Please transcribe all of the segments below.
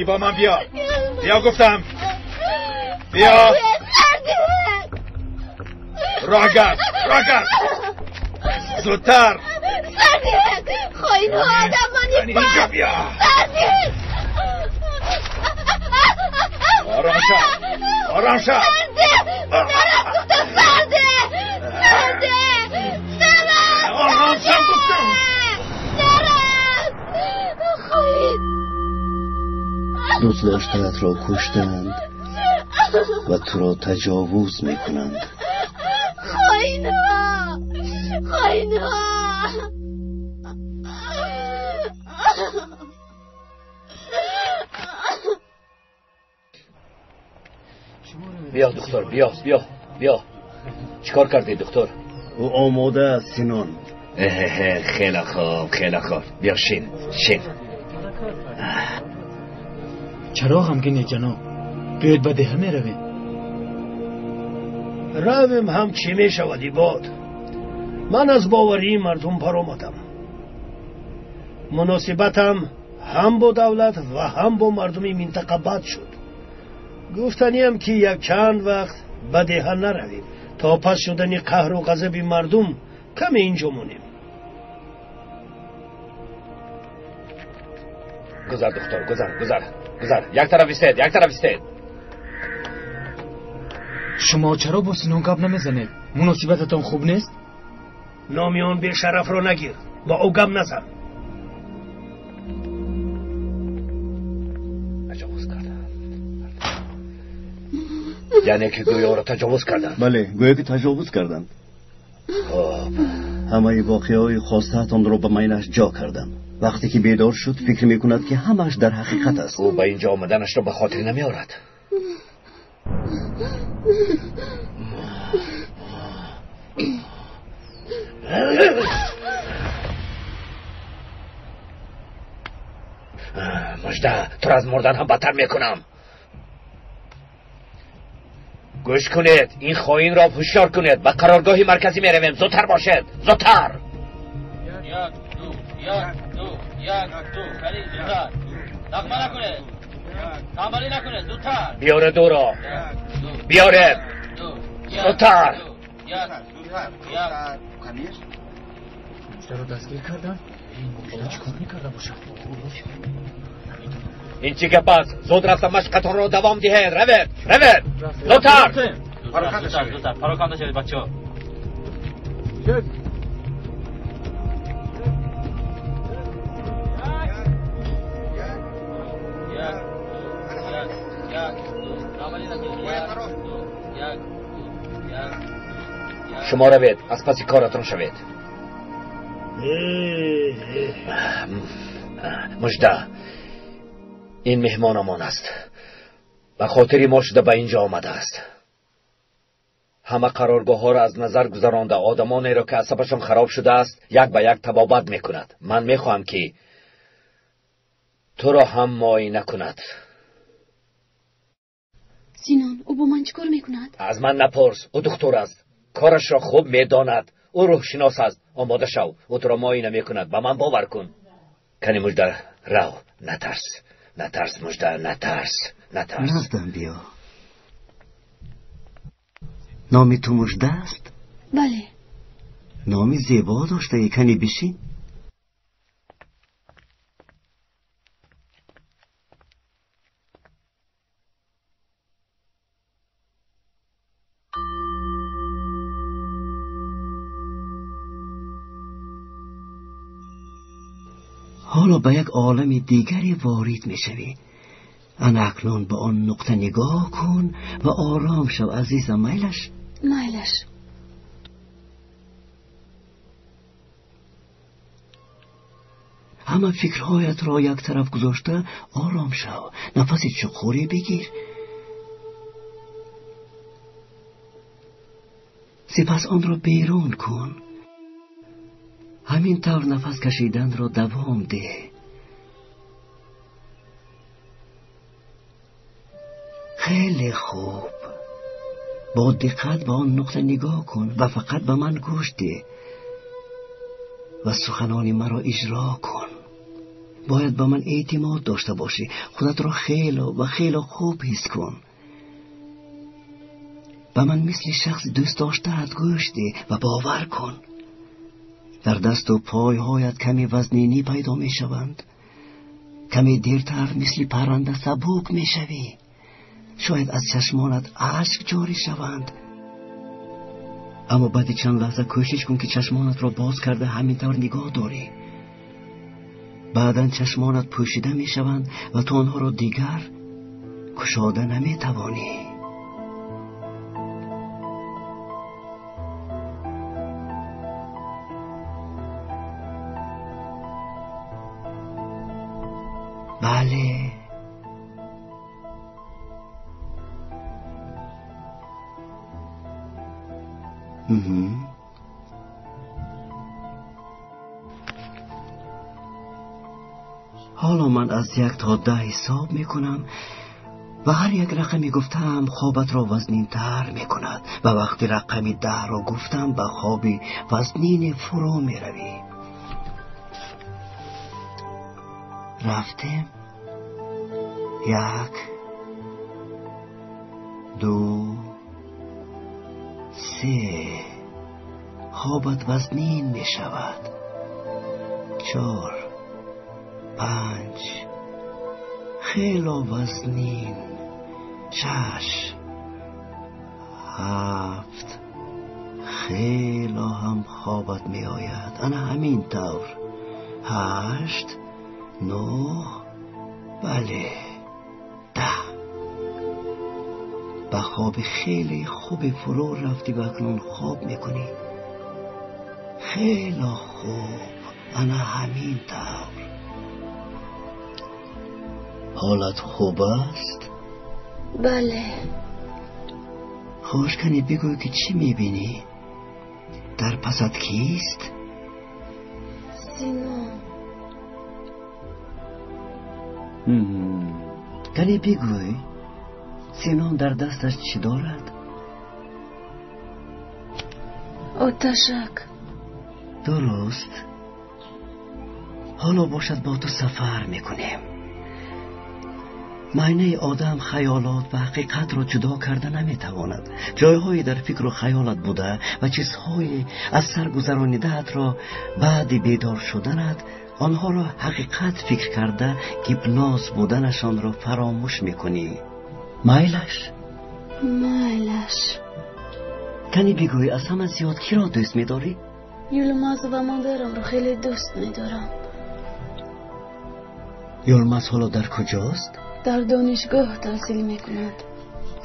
کنی با من بیا. بیا گفتم. بیا. راگت راگت. زودتر. خواهین آدمانی اینجا بیا. آرام شو. آرام شو. سرده. گفتم سرده. سرده. سرد. آرام شو گفتم. سرد. خواهین. دوست داشتنت را کشتند و تو را تجاوز میکنند. خواهینها. خواهینها. بیا دکتر، بیا بیا بیا. چیکار کردی دکتر؟ او آماده است سینان. خیلی خوب خیلی خوب. بیا شین شین. چرا غمگینی جناب؟ بیاید به دهه می رویم. رویم هم چی می شود باد. من از باوری مردم پر آمدم. مناسبتم هم با دولت و هم با مردم منطقه بد شد. گفتنیم که یک چند وقت به دهه نرویم تا پس شدن قهر و غضب مردم کمی اینجا مونیم. گذر دکتر، گذر گذر گذر. یک طرف ایستید، یک طرف ایستید. شما چرا با سینون گپ نمیزنید؟ مناسبتتان خوب نیست؟ نامی آن بی شرف را نگیر، با او گپ نزن. تجاوز کردن. یعنی که گویا را تجاوز کردن. بله، گویا که تجاوز کردند. خب همه واقعه خواسته‌تان را به میلش جا کردم. وقتی که بیدار شد فکر میکند که همش در حقیقت است. او به اینجا آمدنش را به خاطر نمیآورد. مژده، تو را از مردن هم بدتر میکنم. گوش کنید، این خائن را هوشیار کنید. به قرارگاه مرکزی میرویم. زودتر باشد، زودتر. یک دو یک دو یک دو. خیلی زودتر. نغمه نکنید، تنبلی نکنید، زودتر. بیاره دو را بیاره. زودتر. مژده را دستگیر کردن؟ مژده چیکار میکرده باشد؟ این چی گپ است؟ زود رفتم مشقتان را دوام دهید. روید روید زودتر. زودتر زودتر. پراکنده شوید بچه‌ها. شما روید، از پس کارتون شوید. مژده، این مهمانمان است. به خاطر ما شده به اینجا آمده است. همه قرارگاه ها را از نظر گذرانده، آدمانی را که عصبشان خراب شده است یک به یک تبابت میکند. من میخواهم که تو را هم معاینه کند. سینان، او با من چیکار میکند؟ از من نپرس، او دکتر است، کارش را خوب میداند، او روح شناس است. آماده شو، او تو را معاینه میکند. به من باور کن. کنی مژده، رو، نترس نترس مژده، نترس نترس. نزدم بیا. نامی تو مژده است؟ بله. نامی زیبا داشته. کنی بشین. حالا به یک عالم دیگری وارد میشوی. انا اکنون به آن نقطه نگاه کن و آرام شو عزیزم. میلش؟ میلش. همه فکرهایت را یک طرف گذاشته آرام شو. نفس چقوری بگیر. سپس آن را بیرون کن. همین طور نفس کشیدن را دوام ده. خیلی خوب. با دقت به آن نقطه نگاه کن و فقط به من گوش ده و سخنان مرا اجرا کن. Бояд ба ман эътимод дошта бошӣ. Худатро хело ва хело хуб ҳис кун. Ба ман мисли шахси дӯстдоштаат гӯш деҳ ва бовар кун. Дар дасту пойҳоят каме вазнинӣ пайдо мешаванд. Каме дертар мисли парранда сабук мешавӣ. Шояд аз чашмонат ашк ҷорӣ шаванд. Аммо баъди чанд лаҳза кӯшиш кун, ки чашмонатро боз карда ҳамин тавр нигоҳ дорӣ. Баъдан чашмонат пӯшида мешаванд ва ту онҳоро дигар кушода наметавонӣ. Бале. Ҳоло ман аз 1 то 10 ҳисоб мекунам ва ҳар як рақами гуфтаам хобатро вазнинтар мекунад. Ва вақти рақами 10-ро гуфтам, ба хоби вазнине фурӯ меравӣ. Рафтем. 1, 2, 3. Хобат вазнин мешавад. 4, 5. Хело вазнин. 6, 7. Хело ҳам хобат меояд. Ана ҳамин тавр. 8, 9, бале, 10. Ба хоби хеле хубе фурӯ рафтӣ ва акнун хоб мекунӣ. Хело хуб, ана ҳамин тавр. Ҳолат хуб аст? Бале. Хош, кани бигӯй, ки чӣ мебинӣ? Дар пасат кист? Синон. Кани бигӯй, Синон дар дасташ чӣ дорад? Оташак. Дуруст. Ҳоло бошад бо ту сафар мекунем. Майнаи одам хаёлот ва ҳақиқатро ҷудо карда наметавонад. Ҷойҳое дар фикру хаёлат буда ва чизҳое аз сар гузаронидаатро баъди бедор шуданат онҳоро ҳақиқат фикр карда гипноз буданашонро фаромӯш мекунӣ. Майлаш? Майлаш. Кани бигӯй, аз ҳама зиёд киро дӯст медорӣ? Юлмаз ва модарамро хеле дӯст медорам. Юлмаз ҳоло дар куҷост? Дар донишгоҳ таҳсил мекунад.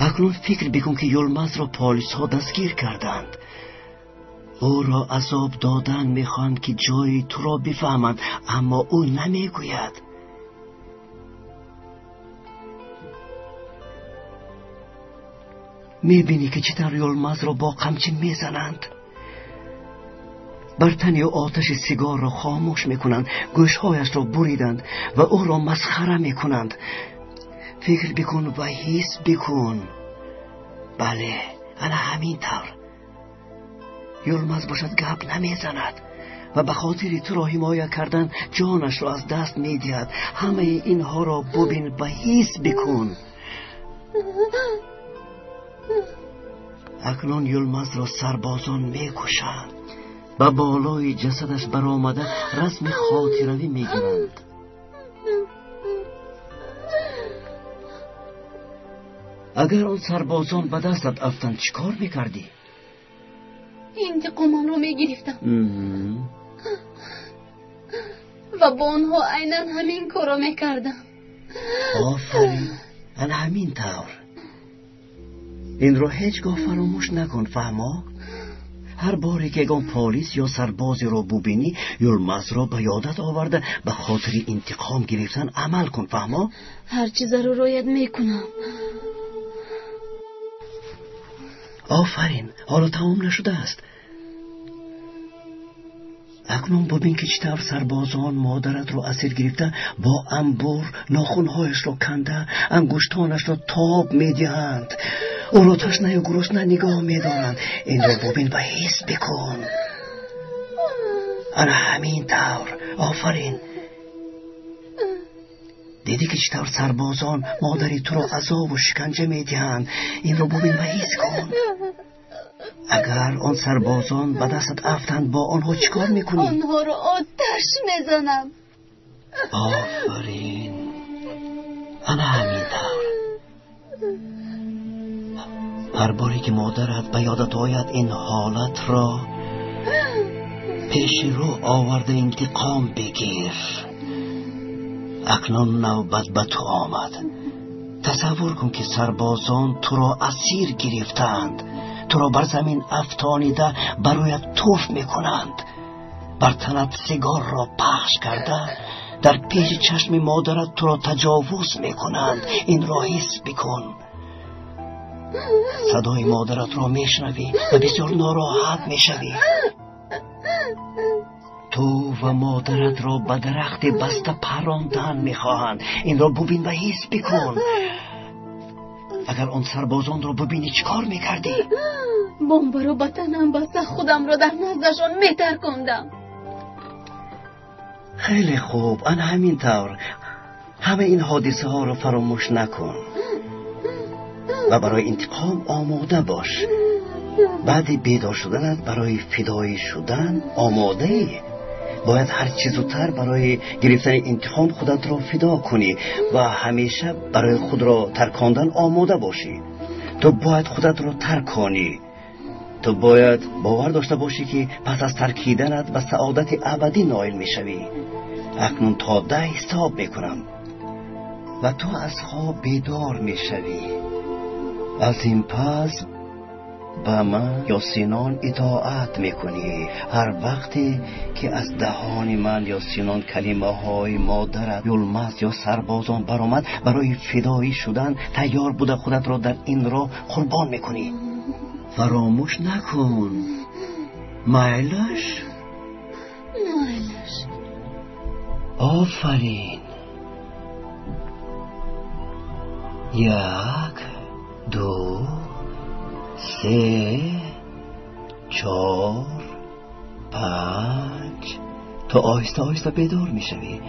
Акнун фикр бикун, ки Юлмазро полисҳо дастгир карданд. Ӯро азоб додан мехоҳанд, ки ҷои туро бифаҳманд, аммо ӯ намегӯяд. Мебинӣ, ки чӣ тавр Юлмазро бо қамчин мезананд. Бар тани ӯ оташи сигорро хомӯш мекунанд, гӯшҳояшро буриданд ва ӯро масхара мекунанд. Фикр бикун ва ҳис бикун. Бале, ана ҳамин тавр. Юлмаз бошад гап намезанад ва ба хотири туро ҳимоя кардан ҷонашро аз даст медиҳад. Ҳамаи инҳоро бубин ва ҳис бикун. Акнун Юлмазро сарбозон мекушанд. Ба болои ҷасадаш баромада расми хотиравӣ мегиранд. Агар он сарбозон ба дастат афтанд, чӣ кор мекардӣ? Интиқомамро мегирифтам ва бо онҳо айнан ҳамин корро мекардам. Офарин, ана ҳамин тавр. Инро ҳеҷ гоҳ фаромӯш накун, фаҳмо? Ҳар боре ки ягон полис ё сарбозеро бубинӣ, Юлмазро ба ёдат оварда ба хотири интиқом гирифтан амал кун, фаҳмо? Ҳар чӣ зарур ояд мекунам. Офарин, ҳоло тамом нашудааст. Акнун бубин, ки чӣ тавр сарбозон модаратро асир гирифта бо анбур нохунҳояшро канда ангуштонашро тоб медиҳанд. Ӯро ташнаю гурусна нигоҳ медоранд. Инро бубин ва ҳис бикун. Ана ҳамин тавр. Офарин. Дидӣ ки чӣ тавр сарбозон модари туро азобу шиканҷа медиҳанд. Инро бубин ва ҳис кун. Агар он сарбозон ба дастат афтанд, бо онҳо чӣ кор мекунӣ? Онҳоро оташ мезанам. Офарин, ана ҳамин тавр. Ҳар боре ки модарат ба ёдат ояд, ин ҳолатро пеши рӯ оварда интиқом бигир. Акнун навбат ба ту омад. Тасаввур кун ки сарбозон туро асир гирифтаанд, туро бар замин афтонида бароят туф мекунанд, бар танат сигорро пахш карда дар пеши чашми модарат туро таҷовуз мекунанд. Инро ҳис бикун. Садои модаратро мешунавӣ ва бисёр нороҳат мешавӣ. Ту ва модаратро ба дарахти баста парондан мехоҳанд. Инро бубин ва ҳис бикун. Агар он сарбозонро бубинӣ, чӣ кор мекардӣ? Бомбаро ба танам баста худамро дар наздашон метаркондам. Хеле хуб, ана ҳамин тавр. Ҳама ин ҳодисаҳоро фаромӯш накун ва барои интиқом омода бош. Баъди бедор шуданат барои фидоӣ шудан омодаӣ. Бояд ҳарчи зудтар барои гирифтани интиқом худатро фидо кунӣ ва ҳамеша барои худро таркондан омода бошӣ. Ту бояд худатро тарконӣ. Ту бояд бовар дошта бошӣ, ки пас аз таркиданат ба саодати абадӣ ноил мешавӣ. Акнун то 10 ҳисоб мекунам ва ту аз хоб бедор мешавӣ. Аз ин пас ба ман ё Синон итоат мекунӣ. Ҳар вақте ки аз даҳони ман ё Синон калимаҳои модарат, Юлмаз ё сарбозон баромад, барои фидоӣ шудан тайёр буда худатро дар ин роҳ қурбон мекунӣ. Фаромӯш накун. Майлаш? Майлаш. Офарин. 1, 2, 3, 4, 5. تو آهسته آهسته بیدار میشوی.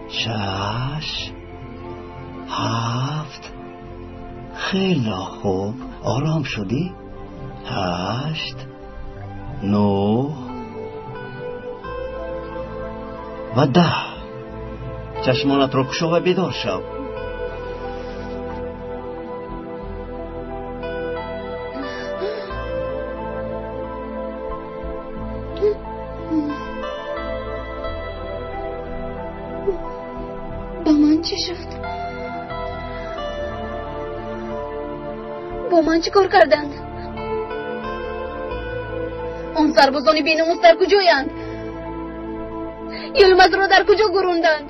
6، 7. خیلی خوب، آرام شدی. 8، 9 و 10. چشمانت را گشا و بیدار شو. Ба ман чӣ шуд? Бо ман чӣ кор карданд? Он сарбозони беномус дар куҷоянд? Юлмазро дар куҷо гурунданд?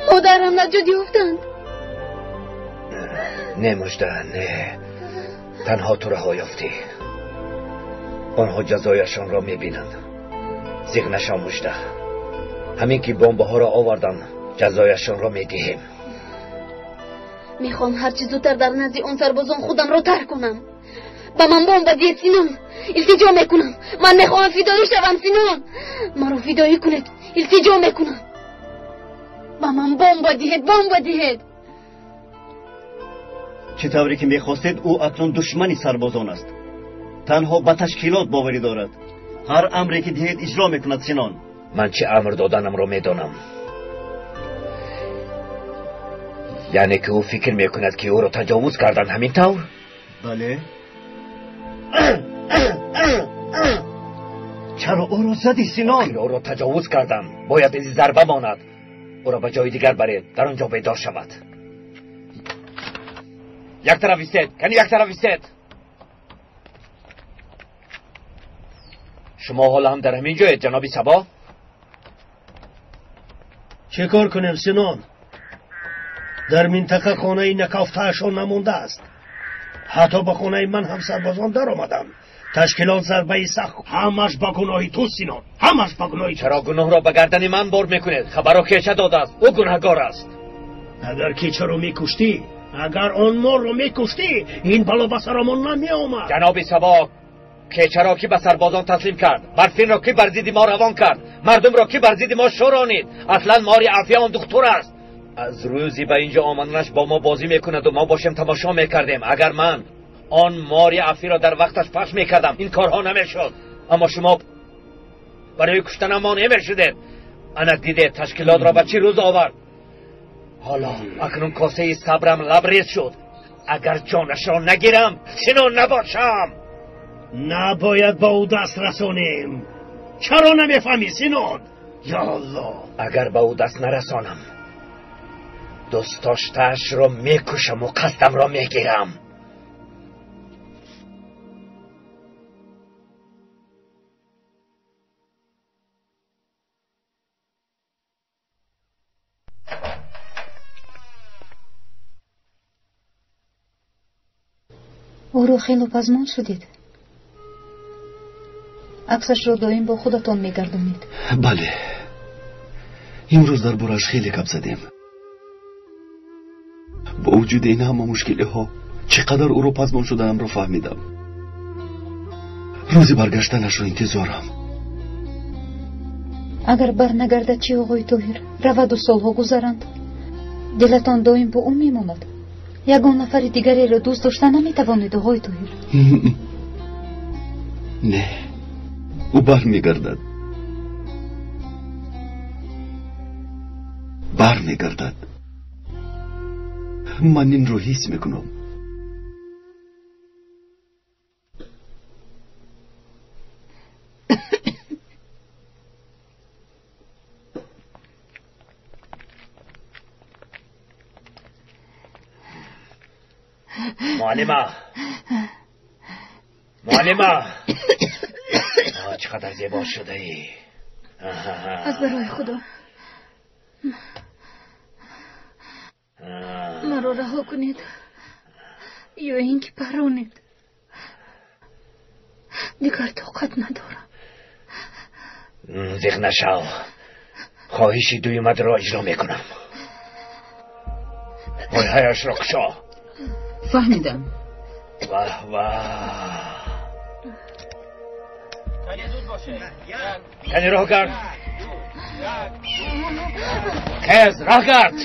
Модарам наҷот ёфтанд? Не, Мужда, не. Танҳо ту раҳо ёфтӣ. Онҳо ҷазояшонро мебинанд. Зиғ нашав, Мужда. Ҳамин ки бомбаҳоро оварданд, ҷазояшонро медиҳем. Мехоҳам ҳарчи зудтар дар назди он сарбозон худамро тарк кунам. Ба ман бомба диҳед, Синон. Илтиҷо мекунам. Ман мехоҳам фидоӣ шавам, Синон. Маро фидоӣ кунед. Илтиҷо мекунам. Ба ман бомба диҳед, бомба диҳед. Чӣ тавре ки мехостед, ӯ акнун душмани сарбозон аст. Танҳо ба ташкилот боварӣ дорад. Ҳар амре ки диҳед иҷро мекунад, Синон. Ман чӣ амр доданамро медонам. Яъне ки ӯ фикр мекунад, ки ӯро таҷовуз карданд, ҳамин тавр? Бале. Чаро ӯро задӣ, Синон? Охир ӯро таҷовуз кардам. Бояд изи зарба монад. Ӯро ба ҷои дигар баред, дар он ҷо бедор шавад. Як тараф истед, кани як тараф истед. Шумо ҳоло ҳам дар ҳамин ҷоед, ҷаноби Сабо? Чӣ кор кунем, Синон? Дар минтақа хонаи накофтаашон намондааст. Ҳатто ба хонаи ман ҳам сарбозон даромаданд. Ташкилот зарбаи сахт. Ҳамаш ба гуноҳи ту, Синон, ҳамаш ба гуноҳи ту. Чаро гуноҳро ба гардани ман бор мекунед? Хабарро кеча додааст, ӯ гунаҳгор аст. Агар кечаро мекуштӣ, агар он морро мекуштӣ, ин бало ба сарамон намеомад. Ҷаноби Сабо, Кечаро ки ба сарбозон таслим кард, барфинро ки бар зидди мо равон кард, мардумро ки бар зидди мо шӯронид. Аслан мори афия он духтур аст. Аз рӯзи ба инҷо омаданаш бо мо бозӣ мекунад, мо бошем тамошо мекардем. Агар ман он мори афиро дар вақташ пахш мекардам, ин корҳо намешуд. Аммо шумо барои куштанам монеъ мешудед. Ана дидед ташкилотро ба чӣ рӯз овард. Ҳоло акнун косаи сабрам лабрез шуд. Агар ҷонашро нагирам, Синон набошам. Набояд ба ӯ даст расонем. Чаро намефаҳмӣ, Синон? Ё Аллоҳ! Агар ба ӯ даст нарасонам, дӯстдоштаашро мекушам ва қасдамро мегирам. Ӯро хело пазмон шудед. Аксашро доим бо худатон мегардонед. Бале, имрӯз дар борааш хеле гап задем. Бо вуҷуди ин ҳама мушкилиҳо чӣ қадар ӯро пазмон шудаамро фаҳмидам. Рӯзи баргаштанашро интизорам. Агар барнагардад чӣ, оғои Тоҳир? Раваду солҳо гузаранд, дилатон доим бо ӯ мемонад. Ягон нафари дигареро дӯст дошта наметавонед, оғои Тоҳир. Не, ӯ бармегардад, бармегардад. Ман инро ҳис мекунам. Муаллима, муаллима, чӣ қадар зебо шудаӣ! Аз барои Худо маро раҳо кунед ё ин ки паронед. Дигар тоқат надорам. Зиқ нашав, хоҳиши дуюматро иҷро мекунам. Пойҳояшро кушо. Фаҳмидам. Ваҳ ваҳ! Кани роҳ гард! Хез, роҳ гард!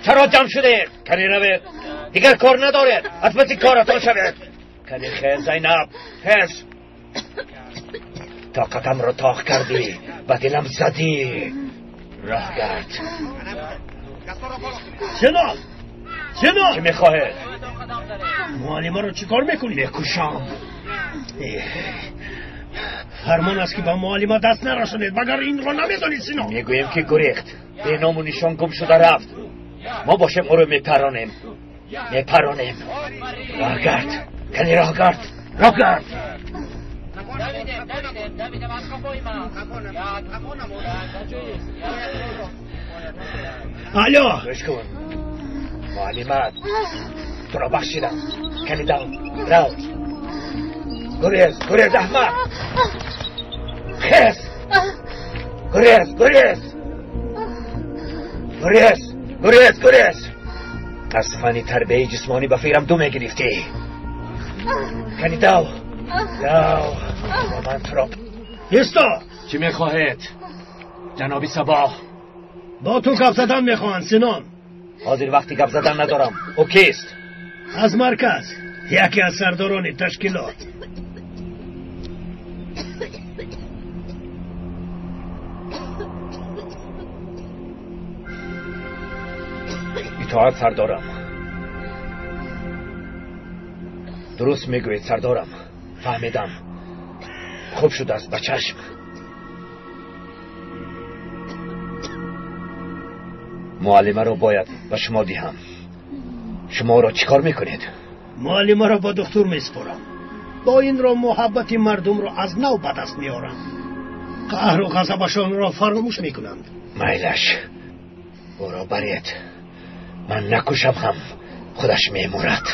Чаро ҷамъ шудед? Кани равед, дигар кор надоред, аз паси коратон шавед. Кани хез, Зайнаб, хез! Тоқатамро тоқ кардӣ, ба дилам задӣ. Роҳ гард! Синон! Синон! Чӣ мехоҳед? Муаллимаро чӣ кор мекунӣ? Мекушам. Фармон аст ки ба муаллима даст нарасонед, магар инро намедонӣ, Синон? Мегӯем ки гурехт, бе ному нишон гум шуда рафт. Мо бошем ӯро мепаронем, мепаронем. Роҳ гард, кани роҳ гард, роҳ гард! Алло! Гӯш кун, муаллимат туро бахшидам. Кани дав, рав! Гурез, гурез, аҳмақ! Хез! Гурез, гурез! Гурез, гурез, гурез! Аз фанни тарбияи ҷисмонӣ ба фикрам ду мегирифтӣ. Кани дав, дав, ва ман туро. Исто! Чӣ мехоҳед, ҷаноби Сабоҳ? Бо ту гап задан мехоҳанд, Синон. Ҳозир вақти гап задан надорам. Ӯ кист? Аз марказ, яке аз сардорони ташкилот. Итоат, сардорам. Дуруст мегӯед, сардорам. Фаҳмидам. Хуб шудааст, ба чашм. Муаллимаро бояд ба шумо диҳам. Шумо ӯро чӣ кор мекунед? Муаллимаро ба духтур месупорам. Бо ин роҳ муҳаббати мардумро аз нав ба даст меорам. Қаҳру ғазабашонро фаромӯш мекунанд. Майлаш, ӯро баред. Ман накушам ҳам худаш мемурад.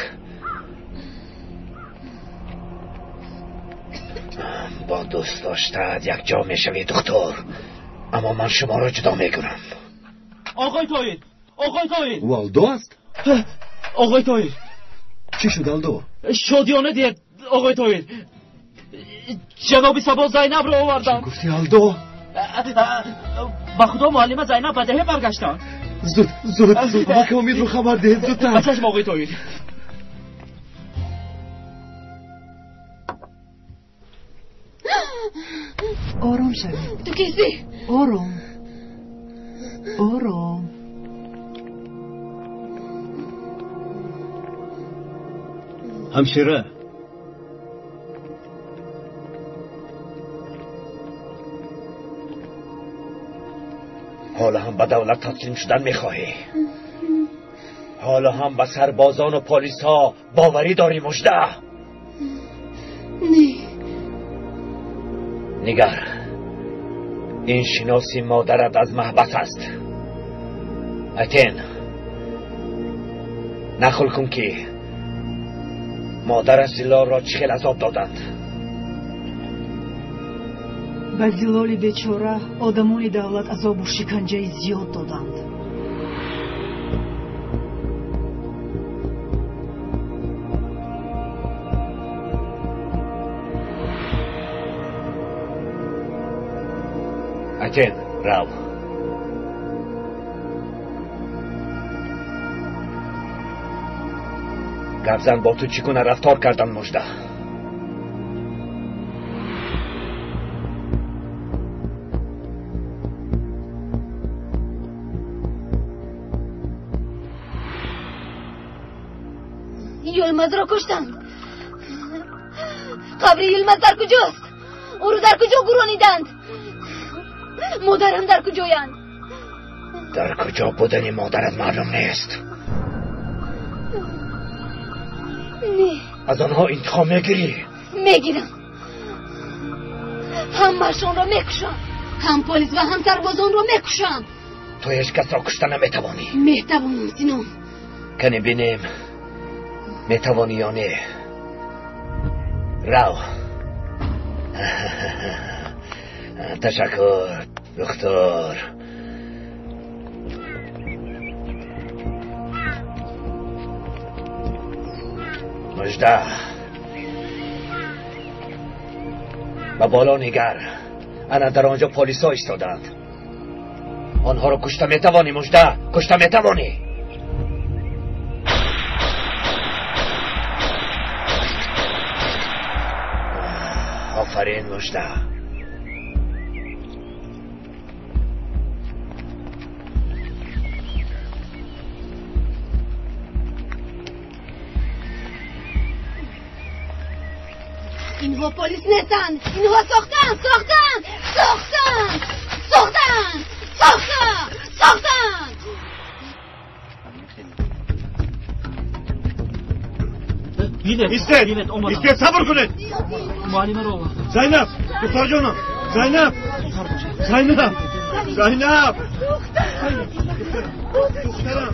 Бо дӯст доштаат якҷо мешавӣ, духтур, аммо ман шуморо ҷудо мекунам. Оғои Тоҳир! Оғои Тоҳир! Ӯ Алдо аст? Оғои Тоҳир! Чӣ шуд, Алдо? Шодиёна диҳед, Оғои Тоҳир, ҷаноби Сабо Зайнабро овардам. Чӣ гуфтӣ, Алдо? Ба Худо, муаллима Зайнаб ба деҳа баргаштанд. Зуд, зуд, зуд, амаки Умидро хабар диҳед, зудтар. Ба чашм, оғои Тоҳир. Ором шавед. Ту кистӣ? Ором, ором. Ҳамшира, ҳоло ҳам ба давлат таслим шудан мехоҳӣ? Ҳоло ҳам ба сарбозону полисҳо боварӣ дорӣ, Мужда? Не. Нигар, ин шиноси модарат аз маҳбас аст. Айтен, нақл кун, ки модараш Зилолро чӣ хел азоб доданд. Ба Зилоли бечора одамони давлат азобу шиканҷаи зиёд доданд. Айтен, рав. Гапзан, бо ту чӣ гуна рафтор карданд, Мужда? Йилмазро куштанд. Қабри Йилмаз дар куҷост? Ӯро дар куҷо гурониданд? Модарам дар куҷоянд? Дар куҷо будани модарат маълум нест. Не. Аз онҳо интиқом мегирӣ? Мегирам. Ҳамаашонро мекушам. Ҳам полис ва ҳам сарбозонро мекушам. Ту ҳеҷ касро кушта наметавонӣ. Метавонам, Синон. Кане бинем, метавонӣ ё не. Рав. Ташаккур, духтур. Мужда, ба боло нигар. Ана дар он ҷо полисҳо истодаанд. Онҳоро кушта метавонӣ, Мужда? Кушта метавонӣ? Офарин, Мужда. Инҳо полис нестанд. Инҳо сохтанд, сохтанд, сохтанд, сохтанд, сохтанд, сохтанд. Истед, истед, сабр кунед. Муаллимаро овардам. Зайнаб, духтарҷонам, Зайнаб, Зайнаб, Зайнаб, духтарам.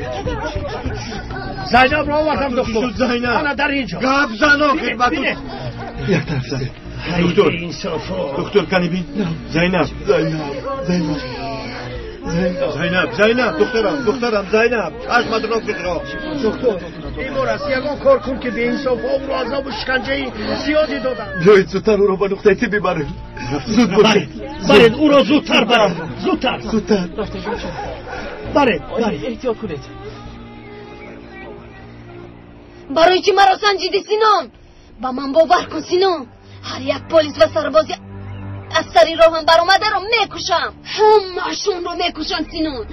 Зайнабро овардам, доктор. Зайнаб. Ана дар ин ҷо. Гап зан, охир, ба ту. Як тараф зад. Доктор, доктор, кани бин. Зайнаб, Зайнаб, Зайнаб. Зайнаб, Зайнаб, духтарам, духтарам, Зайнаб, чашматро бихро. Доктор, бемор аст, ягон кор кун, ки беинсофҳо ӯро азобу шиканҷаи зиёде доданд. Биёед, зудтар ӯро ба нуқтаи тиб бибарем. Зуд бошед. Баред, ӯро зудтар баред. Зудтар. Зудтар. Баред, баред. Эҳтиёт кунед. Барои чӣ маро санҷидӣ, Синон? Ба ман бовар кун, Синон. Ҳар як полис ва сарбози аз сари роҳам баромадаро мекушам. Ҳамаашонро мекушам, Синон.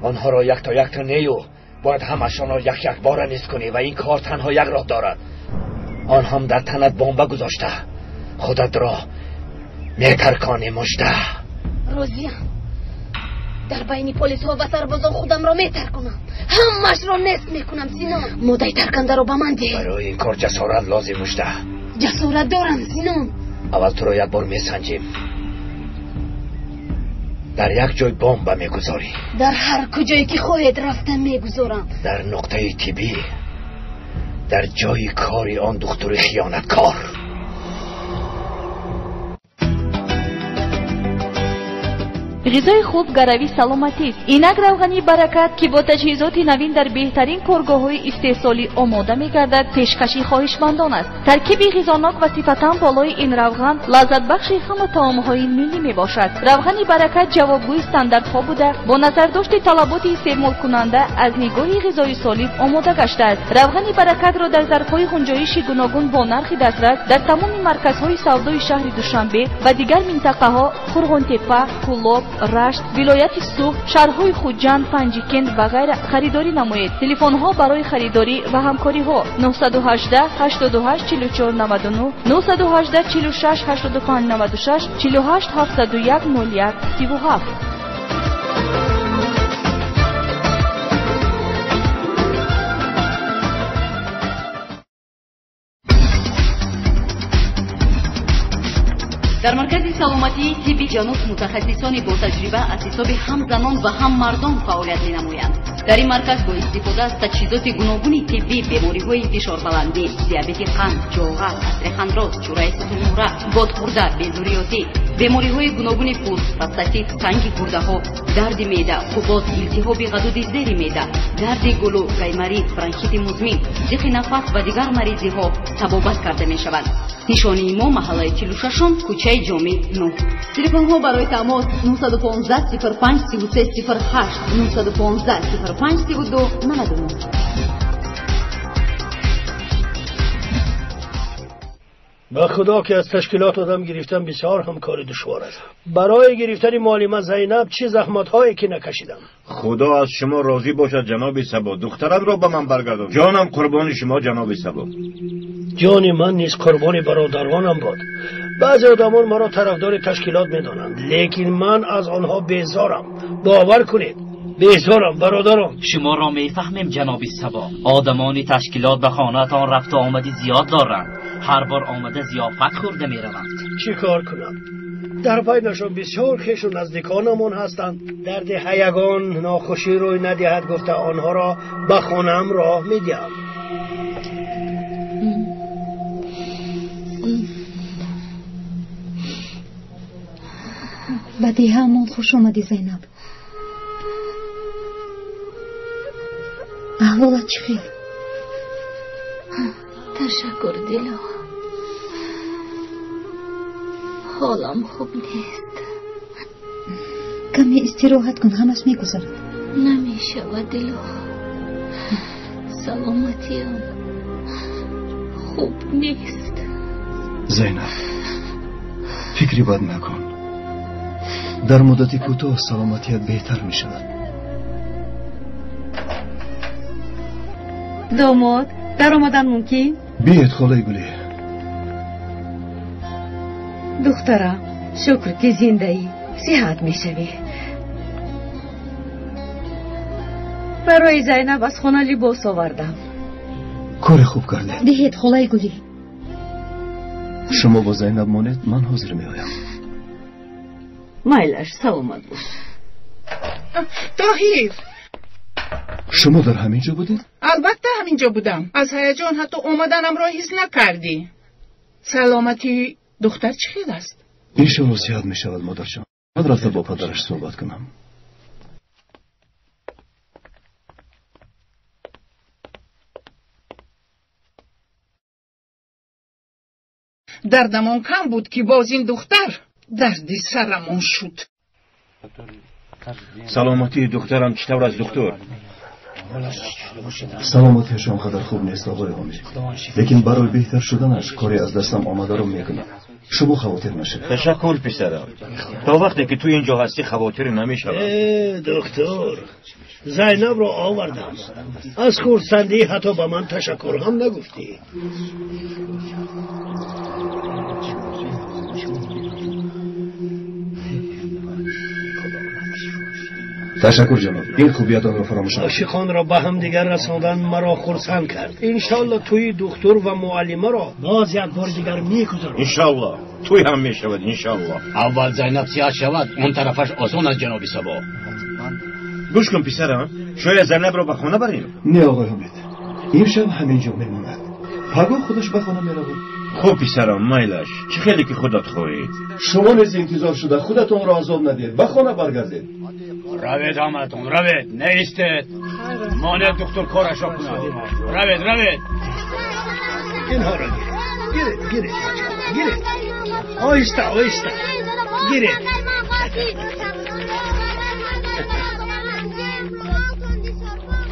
Онҳоро якто якто нею, бояд ҳамаашонро як як бора низ кунӣ ва ин кор танҳо як роҳ дорад. Он ҳам дар танат бомба гузошта худатро метарконӣ, Мужда. Розиям. Дар байни полисҳо ва сарбозон худамро метарконам. Ҳамаашро нест мекунам, Синон. Моддаи таркандаро ба ман деҳ. Барои ин кор ҷасорат лозим, Мужда. Ҷасорат дорам, Синон. Аввал туро як бор месанҷем. Дар як ҷой бомба мегузорӣ. Дар ҳар куҷое ки хоҳед рафта мегузорам. Дар нуқтаи тиббӣ, дар ҷои кори он духтури хиёнаткор. Ғизои хуб гарави саломатист. Инак равғани Баракат, ки бо таҷҳизоти навин дар беҳтарин коргоҳҳои истеҳсолӣ омода мегардад, пешкаши хоҳишмандон аст. Таркиби ғизонок ва сифатан болои ин равған лаззатбахши ҳама таомҳои миллӣ мебошад. Равғани Баракат ҷавобгӯи стандартҳо буда, бо назардошти талаботи истеъмолкунанда аз нигоҳи ғизои солим омода гаштааст. Равғани Баракатро дар зарфҳои ғунҷоиши гуногун бо нархи дастрас дар тамоми марказҳои савдои шаҳри Душанбе ва дигар минтақаҳо Қурғонтеппа, Кӯлоб, Рашт, вилояти Суғд, шаҳрҳои Хуҷанд, Панҷикент ва ғайра харидорӣ намоед. Телефонҳо барои харидорӣ ва ҳамкориҳо 918 88 44 99, 918 46 85 96, 48 701 01 37. Дар маркази саломатии тибби ҷануб мутахассисони ботаҷриба аз ҳисоби ҳам занон ва ҳам мардон фаъолият менамоянд. Дар ин марказ бо истифода аз таҷҳизоти гуногуни тиббӣ бемориҳои фишорбаландӣ, диабети қанд, ҷоға, астрехондроз, чӯраи сутунмӯҳра, бодхӯрда, безурётӣ, бемориҳои гуногуни пӯст, простатит, санги гурдаҳо, дарди меъда, қубод, илтиҳоби ғадуди зери меъда, дарди гулӯ, гайморит, бронхити музмин, зиқи нафас ва дигар маризиҳо табобат карда мешаванд. Нишонии мо маҳаллаи 46-ум, кӯчаи Ҷомӣ 9. Телефонҳо барои тамос 915 05 33 08, 915 05 32 99. Ба худо ки аз ташкилот одам гирифтан бисёр ҳам кори душвор аст. Барои гирифтани муаллима Зайнаб чӣ заҳматҳое ки накашидам. Худо аз шумо розӣ бошад, ҷаноби Сабо. Духтарамро ба ман баргардон. Ҷонам қурбони шумо, ҷаноби Сабо. Ҷони ман низ қурбони бародаронам буд. Баъзе одамон маро тарафдори ташкилот медонанд, лекин ман аз онҳо безорам. Бовар кунед, безорам, бародарон. Шуморо мефаҳмем, ҷаноби Сабо. Одамони ташкилот ба хонаатон рафту омади зиёд доранд. Ҳар бор омада зиёфат хӯрда мераванд. Чӣ кор кунам? Дар байнашон бисёр хешу наздиконамон ҳастанд. Дарди ҳаягон нохушӣ рӯй надиҳад гуфта онҳоро ба хонаам роҳ медиҳам. Ба деҳаамон хуш омадӣ, Зайнаб. Аҳволат чӣ хел? Ташаккур, Дило. Ҳолам хуб нест. Каме истироҳат кун, ҳамаш мегузарад. Намешавад, Дило. Саломатиам хуб нест. Зайнаб, фикри бад накун. Дар муддати кӯтоҳ саломатият беҳтар мешавад. Домод, даромадан мумкин? Биед, холаи Гулӣ. Духтарам, шукр ки зиндаӣ, сиҳат мешавӣ. Барои Зайнаб аз хона либос овардам. Кори хуб кардед. Диҳед, холаи Гулӣ. Шумо бо Зайнаб монед, ман ҳозир меоям. Майлаш, саломат бош. Тоҳир! Шумо дар ҳамин ҷо будед? Албатта ҳамин ҷо будам. Аз ҳаяҷон ҳатто омаданамро ҳис накардӣ. Саломатии духтар чӣ хел аст? Иншоалло сиҳат мешавад, модарҷон. Ман рафта бо падараш суҳбат кунам. Дардамон кам буд, ки боз ин духтар дарди сарамон шуд. Саломатии духтарам чӣ тавр аст, духтур? Саломатиаш он қадар хуб нест, оғои Ҳомид, лекин барои беҳтар шуданаш коре аз дастам омадаро мекунам. Шумо хавотир нашавед. Ташаккур, писарам. То вақте ки ту инҷо ҳастӣ хавотир намешавам. Э, доктор, Зайнабро овардам. Аз хурсандӣ ҳатто ба ман ташаккур ҳам нагуфтӣ. Ташаккур, ҷаноб, ин хубиятонро фаромӯш накунед. Ошиқонро ба ҳамдигар расондан маро хурсанд кард. Иншоалло тӯи духтур ва муаллимаро боз як бори дигар мегузаронам. Иншоалло тӯй ҳам мешавад, иншоалло. Аввал Зайнаб сиҳат шавад, он тарафаш осон аст, ҷаноби Сабо. Гӯш кун, писарам, шояд Зайнабро ба хона барем? Не, оғои Ҳомид, имшаб ҳамин ҷо мемонад. Пагоҳ худаш ба хона меравад. Хуб писарам, майлаш, чӣ хеле ки худат хоҳӣ. Шумо низ интизор шуда худатонро азоб надиҳед, ба хона баргардед. Равед ҳамаатон, равед, наистед. Монед духтур корашро кунад. Равед, равед. Инҳоро гиред, гиред, гиред, гиред. Оҳиста, оҳиста. Гиред.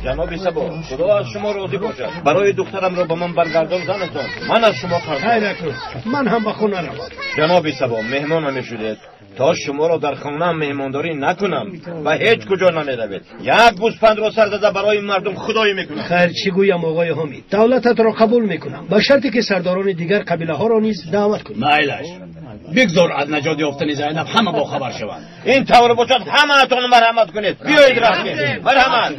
Ҷаноби Сабо, Худо аз шумо розӣ бошад. Барои духтарамро ба ман баргардонданатон ман аз шумо қарздорам. Хайр акнун, ман ҳам ба хона равам. Ҷаноби Сабо, меҳмон намешудед. То шуморо дар хонаам меҳмондорӣ накунам ба ҳеҷ куҷо намеравед. Як гӯсфандро сар зада барои мардум худоӣ мекунам. Хайр, чӣ гӯям оғои Ҳомид? Давлататро қабул мекунам ба шарте ки сардорони дигар қабилаҳоро низ даъват кунӣ. Майлаш, бигзор аз наҷот ёфтани Зайнаб ҳама бохабар шаванд. Ин тавр бошад, ҳамаатон марҳамат кунед. Биёед рафтем. Марҳамат.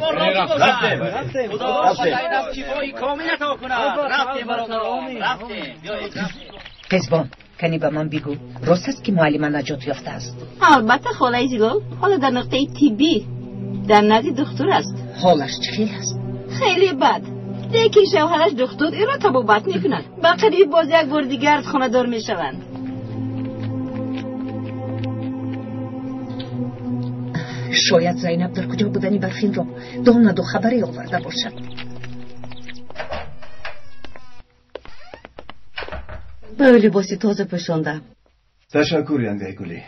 Рафтем. Рафтем. Шифои комил ато кунад. Рафтем бародарон, рафтем. Биёед рафтем. Қизбон, кани ба ман бигӯ, рост аст ки муаллима наҷот ёфтааст? Албатта, холаи Зилол ҳоло дар нуқтаи тиббӣ дар назди духтур аст. Ҳолаш чӣ хел аст? Хеле бад, лекин шавҳараш духтур ӯро табобат мекунад. Ба қариб боз як бор дигар хонадор мешаванд. Шояд Зайнаб дар куҷо будани Барфинро донаду хабаре оварда бошад. Ба ӯ либоси тоза пӯшондам. Ташаккур, янгаи Гулӣ.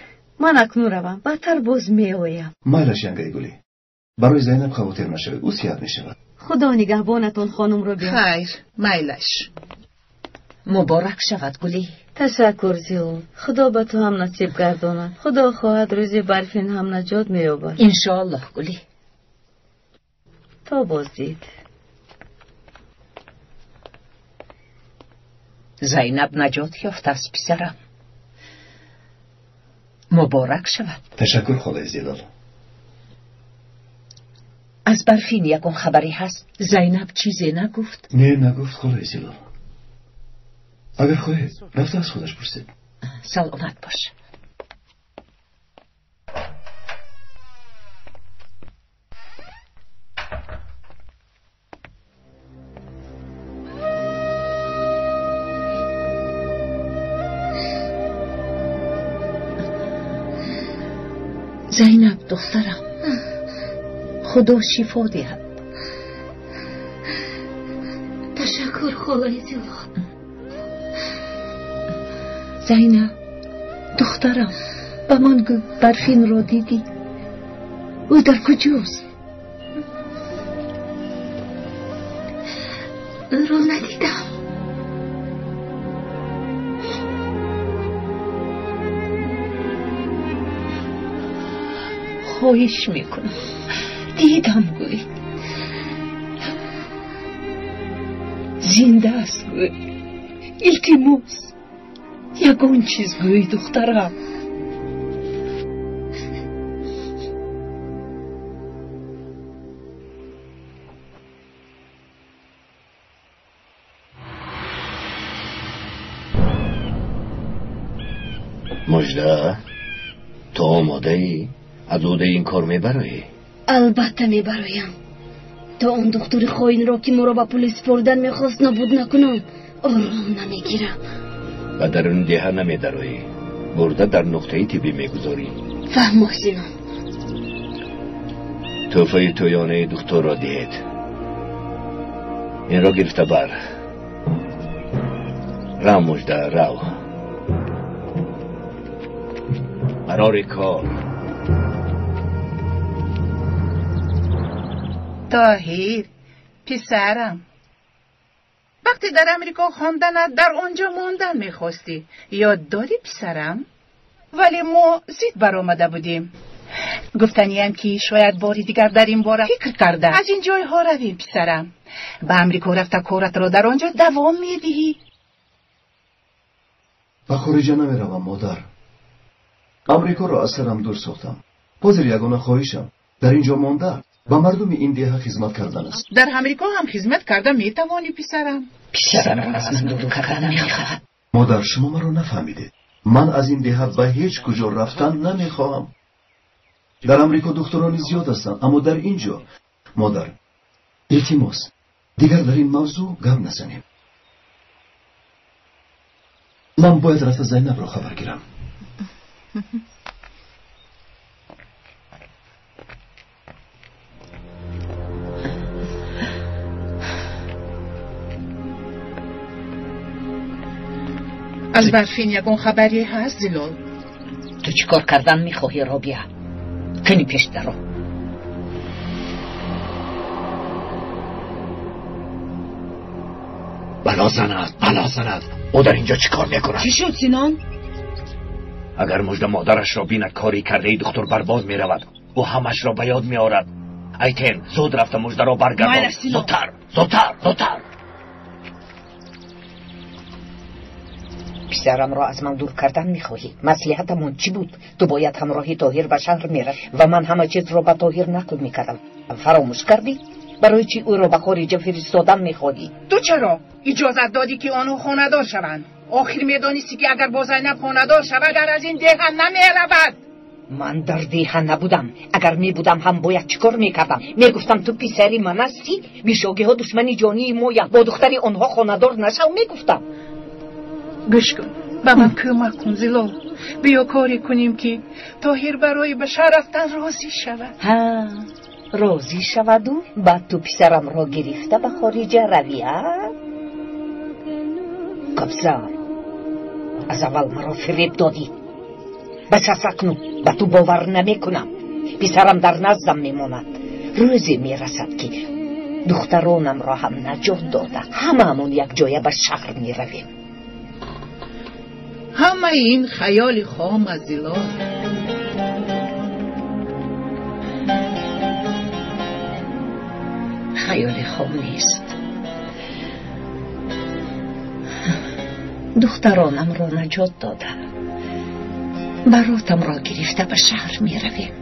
Ман акнун равам, баъдтар боз меоям. Майлаш, янгаи Гулӣ, барои Зайнаб хавотир нашавед, ӯ сиҳат мешавад. Худо нигаҳбонатон, хонум Рубия. Хайр, майлаш. Муборак шавад, Гулӣ. Ташаккур, Зилол. Худо ба ту ҳам насиб гардонад. Худо хоҳад рӯзи Барфин ҳам наҷот меёбад. Иншоаллоҳ, Гулӣ. То боздид. Зайнаб наҷот ёфтааст, писарам. Муборак шавад. Ташаккур, холаи Зилол. Аз Барфин ягон хабаре ҳаст? Зайнаб чизе нагуфт? Не, нагуфт, холаи Зилол. Агар хоҳед, рафта аз худаш пурсед. Саломат бош. Зайнаб, духтарам, Худо шифо диҳад. Ташаккур, холаи Зилол. Зайнаб, духтарам, ба ман гӯ, Барфинро дидӣ? Ӯ дар куҷост? Ӯро надидам. Хоҳиш мекунам, дидам гӯй. Зинда аст гӯй. Илтимос, ягон чиз гӯй, духтарам. Мужда, ту омодаӣ? Аз уҳдаи ин кор мебароӣ? Албатта мебароям. То он духтури хоинро ки моро ба пули супоридан мехост нобуд накунам, ором намегирам. Ба даруни деҳа намедароӣ, бурда дар нуқтаи тиббӣ мегузорӣ. Фаҳмо, Синон. Тӯҳфаи тӯёнаи духтурро диҳед. Инро гирифта бар. Рав, Мужда, рав. Қарори кор. Тоҳир, писарам, вақте дар Амрико хонданат дар он ҷо мондан мехостӣ. Ёд дорӣ, писарам? Вале мо зид баромада будем. Гуфтаниям ки шояд бори дигар дар ин бора фикр карда аз ин ҷойҳо равем, писарам. Ба Амрико рафта коратро дар он ҷо давом медиҳӣ. Ба хориҷа намеравам, модар. Амрикоро аз сарам дур сохтам. Ҳозир ягона хоҳишам дар ин ҷо монда ба мардуми ин деҳа хизмат кардан аст. Дар Амрико ҳам хизмат карда метавонӣ, писарам. Писарамро аз ман дур карда намехоҳад. Модар, шумо маро нафаҳмидед. Ман аз ин деҳа ба ҳеҷ куҷо рафтан намехоҳам. Дар Амрико духтурони зиёд ҳастанд, аммо дар ин ҷо, модар, илтимос, дигар дар ин мавзӯъ гап назанем. Ман бояд рафта Зайнабро хабар гирам. Аз Барфин ягон хабаре ҳаст, Зилол? Ту чӣ кор кардан мехоҳӣ, Робия? Кани пеш даро. Бало занад, бало занад. Ӯ дар инҷо чӣ кор мекунад? Чӣ шуд, Синон? Агар Мужда модарашро бинад, кори кардаи духтур барбод меравад. Ӯ ҳамашро ба ёд меорад. Айтен, зуд рафта Муждаро баргардон. Зудтар, зудтар, зудтар. Писарамро аз ман дур кардан мехоҳӣ? Маслиҳатамон чӣ буд? Ту бояд ҳамроҳи Тоҳир ба шаҳр мерафт ва ман ҳама чизро ба Тоҳир нақл мекардам. Фаромӯш кардӣ? Барои чӣ ӯро ба хориҷа фиристодан мехоҳӣ? Ту чаро иҷозат додӣ, ки онҳо хонадор шаванд? Охир медонисти, ки агар бо Зайнаб хонадор шавад, аз ин деҳа намеравад. Ман дар деҳа набудам. Агар мебудам ҳам бояд чӣ кор мекардам? Мегуфтам, ту писари ман ҳастӣ, бишогиҳо душмани ҷонии моянд, бо духтари онҳо хонадор нашав, мегуфтам. Гӯш кун, ба ман кӯмак кун, Зилол. Биё коре кунем, ки Тоҳир барои ба шаҳр рафтан розӣ шавад. Ҳа, розӣ шаваду баъд ту писарамро гирифта ба хориҷа равӣ, а? Кобзар, аз аввал маро фиреб додӣ. Бас аст, акнун ба ту бовар намекунам. Писарам дар наздам мемонад. Рӯзе мерасад, ки духтаронамро ҳам наҷот дода, ҳамаамон якҷоя ба шаҳр меравем. Ҳамаи ин хаёли хом аст, Зилол. Хаёли хом нест. Духтаронамро наҷот дода, баротамро гирифта ба шаҳр меравем.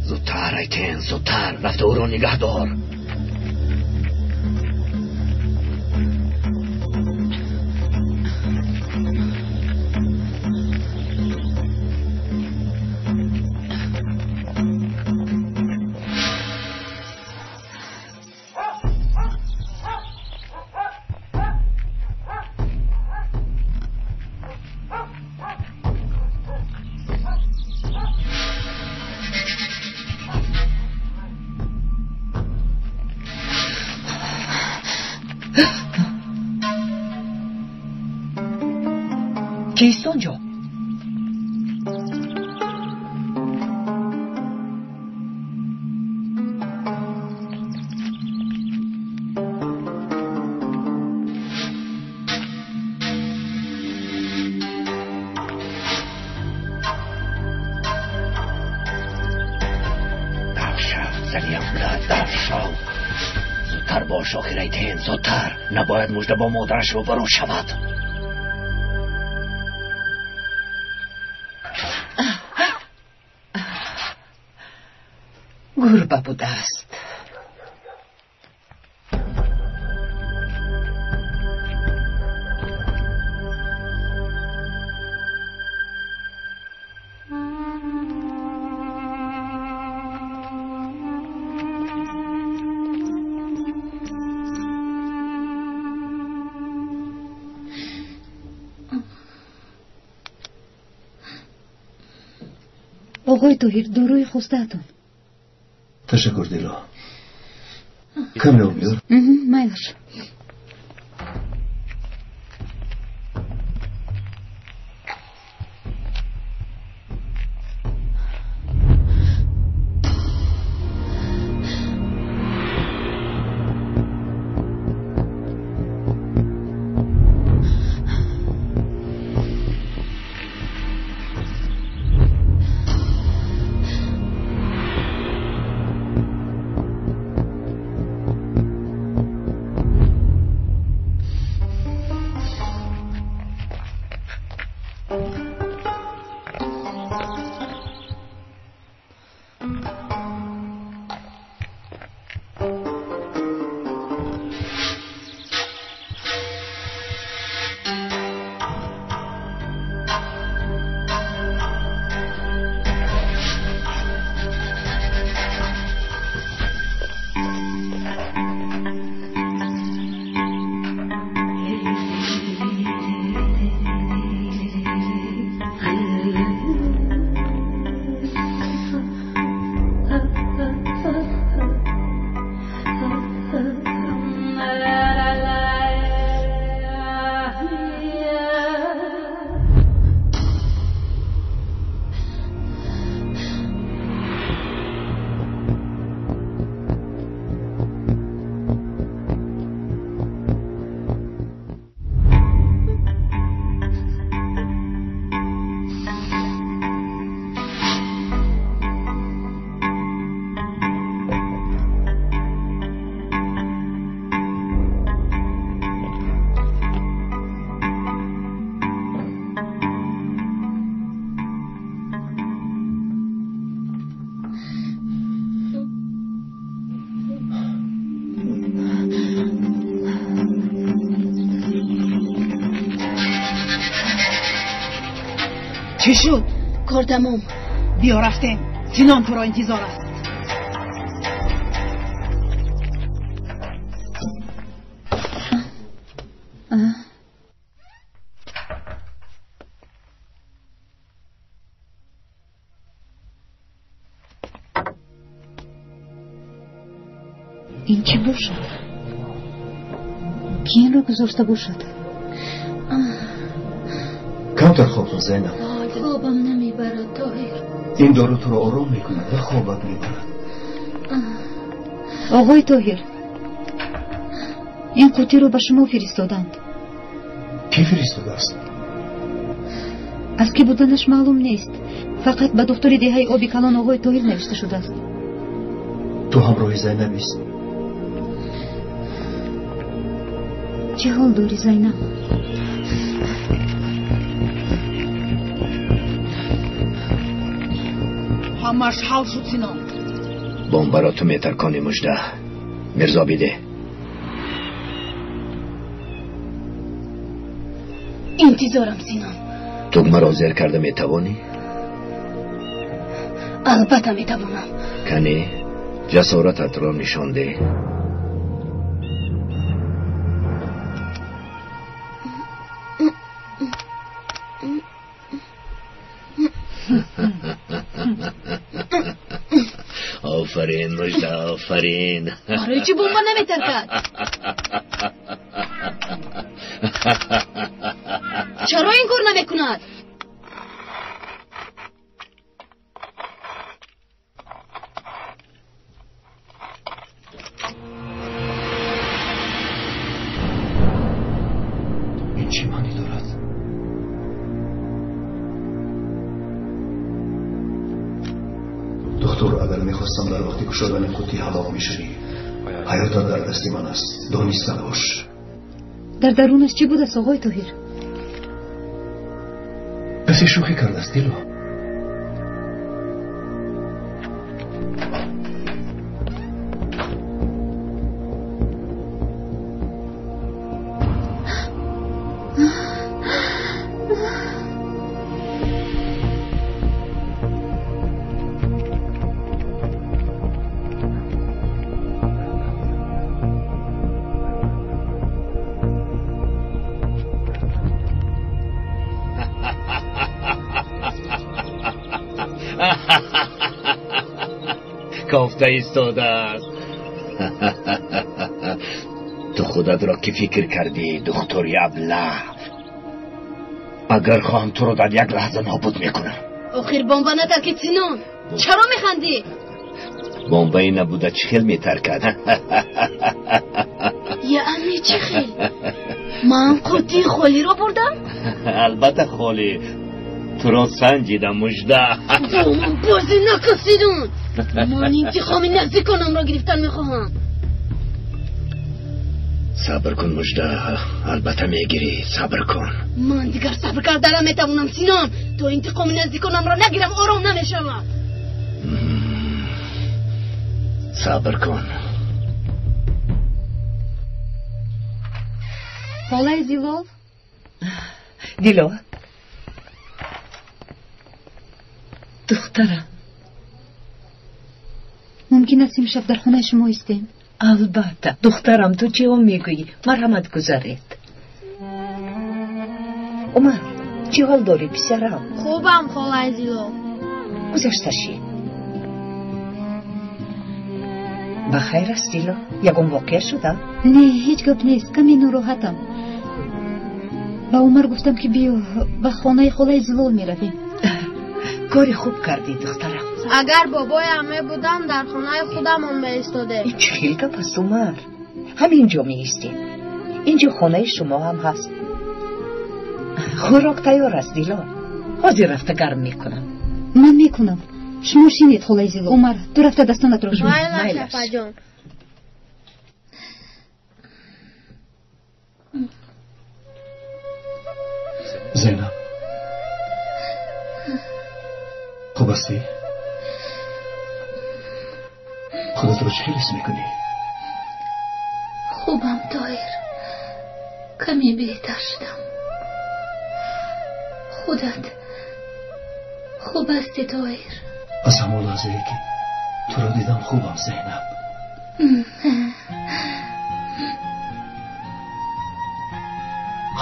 Зудтар, Айтен, зудтар, рафта ӯро нигаҳ дор. Кист онҷо? Дафшав, зани авлад, дафшав. Зудтар бош, охир, Айтен, зудтар. Набояд Мужда бо модараш рӯбарӯ шавад. Гурба будааст. Оғои Тоҳир, дорои хостаатон. Ташаккур, Дило. Каме об биёр. Майлаш. Чӣ шуд? Кор тамом. Биё рафтем. Синон туро интизор аст. Ин чӣ бошад? Кӣ инро гузошта бошад? Камтар хоб кун, Зайнаб. Хобам намебарад, Тоҳир. Ин дору туро ором мекунад ва хобат мебарад. Оғои Тоҳир, ин қутиро ба шумо фиристоданд. Кӣ фиристодааст? Аз кӣ буданаш маълум нест. Фақат ба духтури деҳаи Оби Калон оғои Тоҳир навишта шудааст. Ту ҳамроҳи Зайнаб ист. Чӣ ҳол дорӣ, Зайнаб? Ҳамаш ҳал шуд, Синон. Бомбаро ту метарконӣ, Мужда. Мирзо, бидеҳ. Интизорам, Синон. Тугмаро зер карда метавонӣ? Албатта метавонам. Кане, ҷасорататро нишон деҳ. Офарин, Мужда, офарин. Барои чӣ бомба наметаркад? Чаро ин кор намекунад? Ин чӣ маънӣ дорад? Духтур, агар мехостам дар вақти кушодани қуттӣ ҳалок мешавӣ. Ҳаётат дар дасти ман аст. Дониста бош. Дар дарунаш чӣ будааст, оғои Тоҳир? Касе шӯхӣ кардааст, Дило. Кофта истодааст. Ту худатро кӣ фикр кардӣ, духтури аблаҳ? Агар хоҳам туро дар як лаҳза нобуд мекунам. Охир бомба натаркид, Синон. Чаро механдӣ? Бомбаи набуда чӣ хел метаркад? Яъне чӣ хел? Ман қуттии холиро бурдам? Албатта холӣ. Туро санҷидам, Мужда. Бо ман бозӣ накун, Синон. Ман интиқоми наздиконамро гирифтан мехоҳам. Сабр кун, Мужда. Албатта мегирӣ. Сабр кун. Ман дигар сабр карда наметавонам, Синон. То интиқоми наздиконамро нагирам, ором намешавам. Сабр кун. Холаи Зилол? Дило. Духтарам. Мумкин аст имшаб дар хонаи шумо истем? Албатта. Духтарам, ту чӣ он мегӯӣ? Марҳамат гузаред. Умар, чӣ ҳол дорӣ, писарам? Хубам, холаи Зилол. Гузашта шӣ. Ба хайр аст, Дило? Ягон воқеа шуда? Не, ҳеҷ гап нест. Каме нороҳатам. Ба Умар гуфтам, ки биё ба хонаи холаи Зилол меравем. Кори хуб кардӣ, духтарам. Агар бобоям мебудам, дар хонаи худамон меистодем. Чӣ хел гап аст, Умар? Ҳамин ҷо меистем. Инҷо хонаи шумо ҳам ҳаст. Хӯрок тайёр аст, Дило. Ҳозир рафта гарм мекунам. Ман мекунам. Шумо шинед, холаи Зилол. Умар, ту рафта дастонатро шӯй. Майлаш, апаҷон. Зайнаб, хуб ҳастӣ? Худатро чӣ хел ҳис мекунӣ? Хубам, Тоҳир. Каме беҳтар шудам. Худат Хуб ҳастӣ, Тоҳир? Аз ҳамон лаҳзае ки туро дидам хубам, Зайнаб.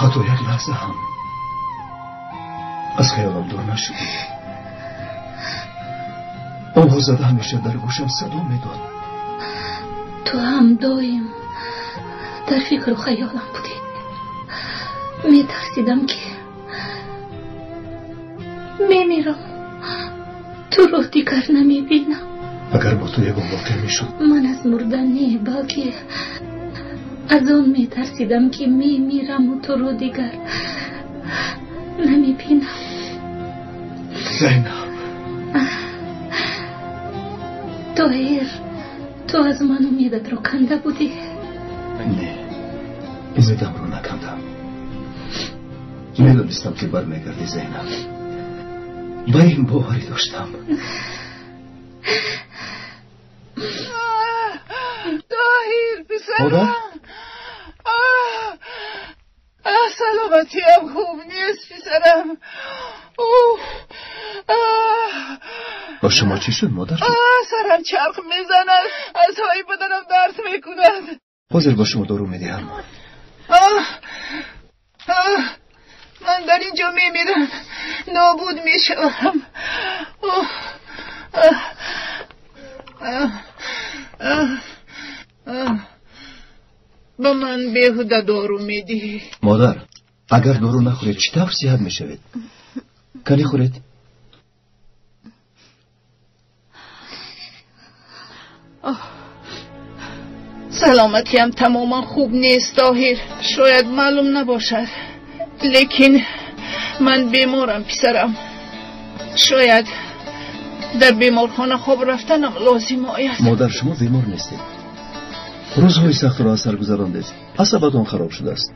Ҳатто як лаҳза ҳам аз хаёлам дур нашудӣ. Овозат ҳамеша дар гӯшам садо медод. Ту ҳам доим дар фикру хаёлам будӣ. Метарсидам ки мемирам, туро дигар намебинам. Агар бо ту ягон воқеа мешуд? Ман аз мурдан не, балки аз он метарсидам ки мемираму туро дигар намебинам. Зайнаб. Тоҳир, ту аз ман умедатро канда будӣ? Не, умедамро накандам. Медонистам ки бармегардӣ, Зайнаб. Ба ин боварӣ доштам. Тоҳир, писарам, саломатиам хуб нест, писарам. Бо шумо чӣ шуд, модар? Сарам чарх мезанад, аъзои баданам дард мекунад. Ҳозир ба шумо дору медиҳам. Ман дар ин ҷо мемирам, нобуд мешавам. Ба ман беҳуда дору медиҳӣ. Модар, агар дору нахӯред, чӣ тавр сиҳат мешавед? Кани хӯред? Саломатиам тамоман хуб нест, Тоҳир. Шояд маълум набошад, лекин ман беморам, писарам. Шояд дар беморхона хоб рафтанам лозим ояд. Модар, шумо бемор нестед. Рӯзҳои сахтро аз сар гузарондед, асабатон хароб шудааст.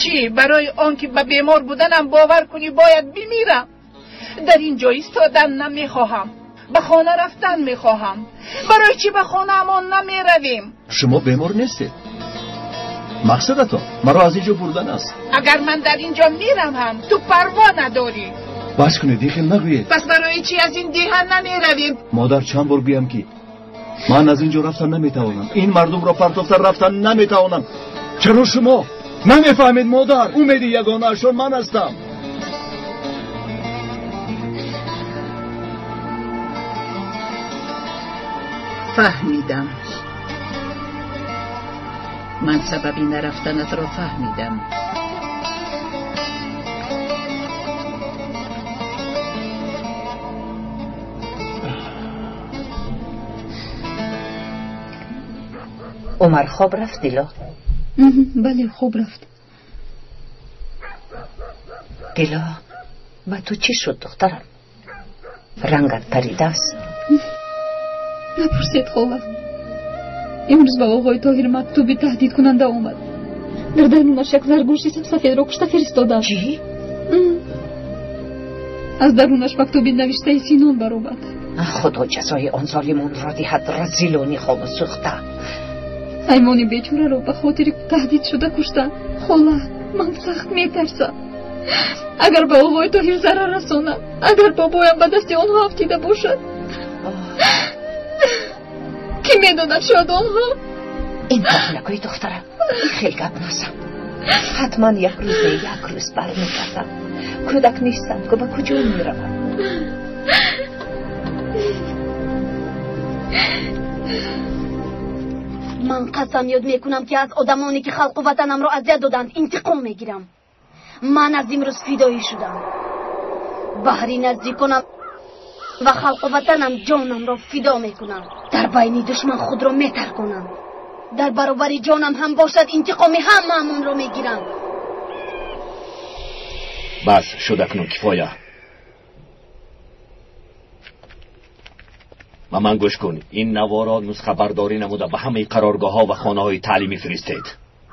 Чӣ? Барои он ки ба бемор буданам бовар кунӣ, бояд бимирам. Дар ин ҷо истодан намехоҳам, ба хона рафтан мехоҳам. Барои чӣ ба хонаамон намеравем? Шумо бемор нестед. Мақсадатон маро аз ин ҷо бурдан аст. Агар ман дар ин ҷо мирам ҳам, ту парво надорӣ. Бас кунед, ин хел нагӯед. Пас барои чӣ аз ин деҳа намеравем? Модар, чанд бор гӯям ки ман аз ин ҷо рафтан наметавонам. Ин мардумро партофта рафтан наметавонам. Чаро шумо намефаҳмед, модар? Умеди ягонаашон ман ҳастам. Фаҳмидам. Ман сабаби нарафтанатро фаҳмидам. Умар хоб рафт, Дило? Бале, хоб рафт. Дило, ба ту чӣ шуд, духтарам? Рангат паридааст. Напурсед, хола. Имрӯз ба оғои Тоҳир мактуби таҳдидкунанда омад. Дар дарунаш як заргӯши сафедро кушта фиристодам. Чӣ? Аз дарунаш мактуби навиштаи Синон баромад. Худо ҷазои он золимонро диҳад, разилони хобу сӯхта. Ҳайвони бечораро ба хотири таҳдид шуда куштанд. Хола, ман сахт метарсам. Агар ба оғои Тоҳир зарар расонам, агар бобоям ба дасти онҳо афтида бошад, ки медонад, шояд онҳо. Ин гап нагӯй, духтарам, ин хел гап назан. Ҳатман як рӯз не, як рӯз бармегардам. Кӯдак нестам, ку ба куҷо меравам? Ман қасам ёд мекунам ки аз одамоне ки халқу ватанамро азият доданд интиқом мегирам. Ман аз имрӯз фидоӣ шудам. Баҳри наздиконам ва халқу ватанам ҷонамро фидо мекунам. Дар байни душман худро метарконам. Дар баробари ҷонам ҳам бошад интиқоми ҳамаамонро мегирам. Бас шуд акнун, кифоя. Ба ман гӯш кун. Ин наворо нусхабардорӣ намуда ба ҳамаи қароргоҳҳо ва хонаҳои таълимӣ фиристед.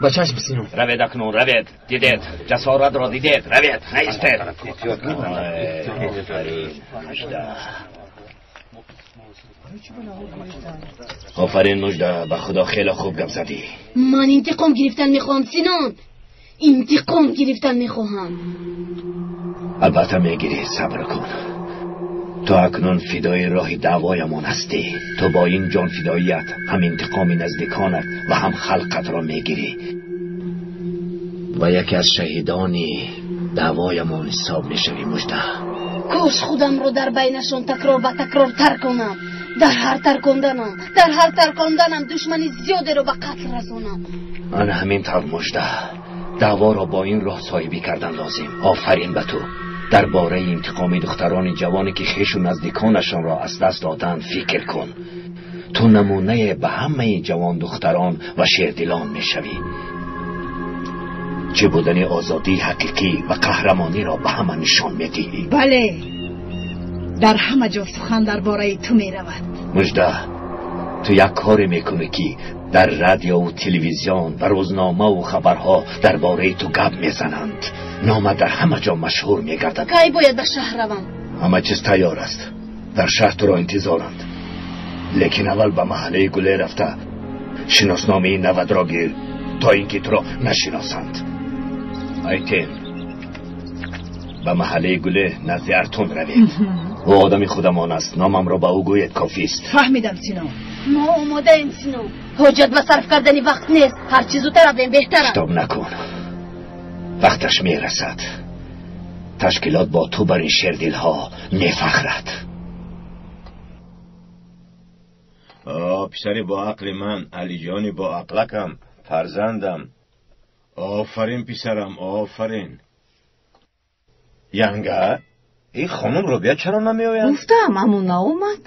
Ба чашм, Синон. Равед акнун, равед. Дидед, ҷасоратро дидед. Равед, наистед. Офарин, Мужда, ба Худо хеле хуб гап задӣ. Ман интиқом гирифтан мехоҳам, Синон. Интиқом гирифтан мехоҳам. Албатта мегирӣ, сабр кун. Ту акнун фидои роҳи даъвоямон ҳастӣ. Ту бо ин ҷонфидоият ҳам интиқоми наздиконат ва ҳам халқатро мегирӣ ва яке аз шаҳидони даъвоямон ҳисоб мешавӣ. Мужда. Кош худамро дар байнашон такрор ба такрор тарконам. Дар ҳар тарконданам душмани зиёдеро ба қатл расонам. Ана ҳамин тавр мужда. Даъворо бо ин роҳ соҳибӣ кардан лозим. Офарин ба ту. Дар бораи интиқоми духтарони ҷавоне ки хешу наздиконашонро аз даст доданд фикр кун. Ту намунае ба ҳамаи ҷавон духтарон ва шердилон мешавӣ. Чӣ будани озодии ҳақиқӣ ва қаҳрамониро ба ҳама нишон медиҳӣ. Бале, дар ҳама ҷо сухан дар бораи ту меравад. Мужда, ту як коре мекунӣ ки дар радиову телевизион ва рӯзномаву хабарҳо дар бораи ту гап мезананд. Номат дар ҳама ҷо машҳур мегардад. Кай бояд ба шаҳр равам? Ҳама чиз тайёр аст. Дар шаҳр туро интизоранд. Лекин аввал ба маҳаллаи Гуле рафта шиносномаи навадро гир, то ин ки туро нашиносанд. Айтен, ба маҳаллаи Гуле назди Артун равед. Ӯ одами худамон аст. Номамро ба ӯ гӯед кофист. Фаҳмидам, Сино. Мо омодаем, Сино. Ҳоҷат ба сарф кардани вақт нест. Ҳар чӣ зудтар равем беҳтар аст. Шитоб накун, вақташ мерасад. Ташкилот бо ту бар ин шердилҳо мефахрад. Писари боақли ман, Алиҷони боақлакам, фарзандам. Офарин писарам, офарин. Янга, ин хонум Робия чаро намеояд? Гуфтам, аммо наомад.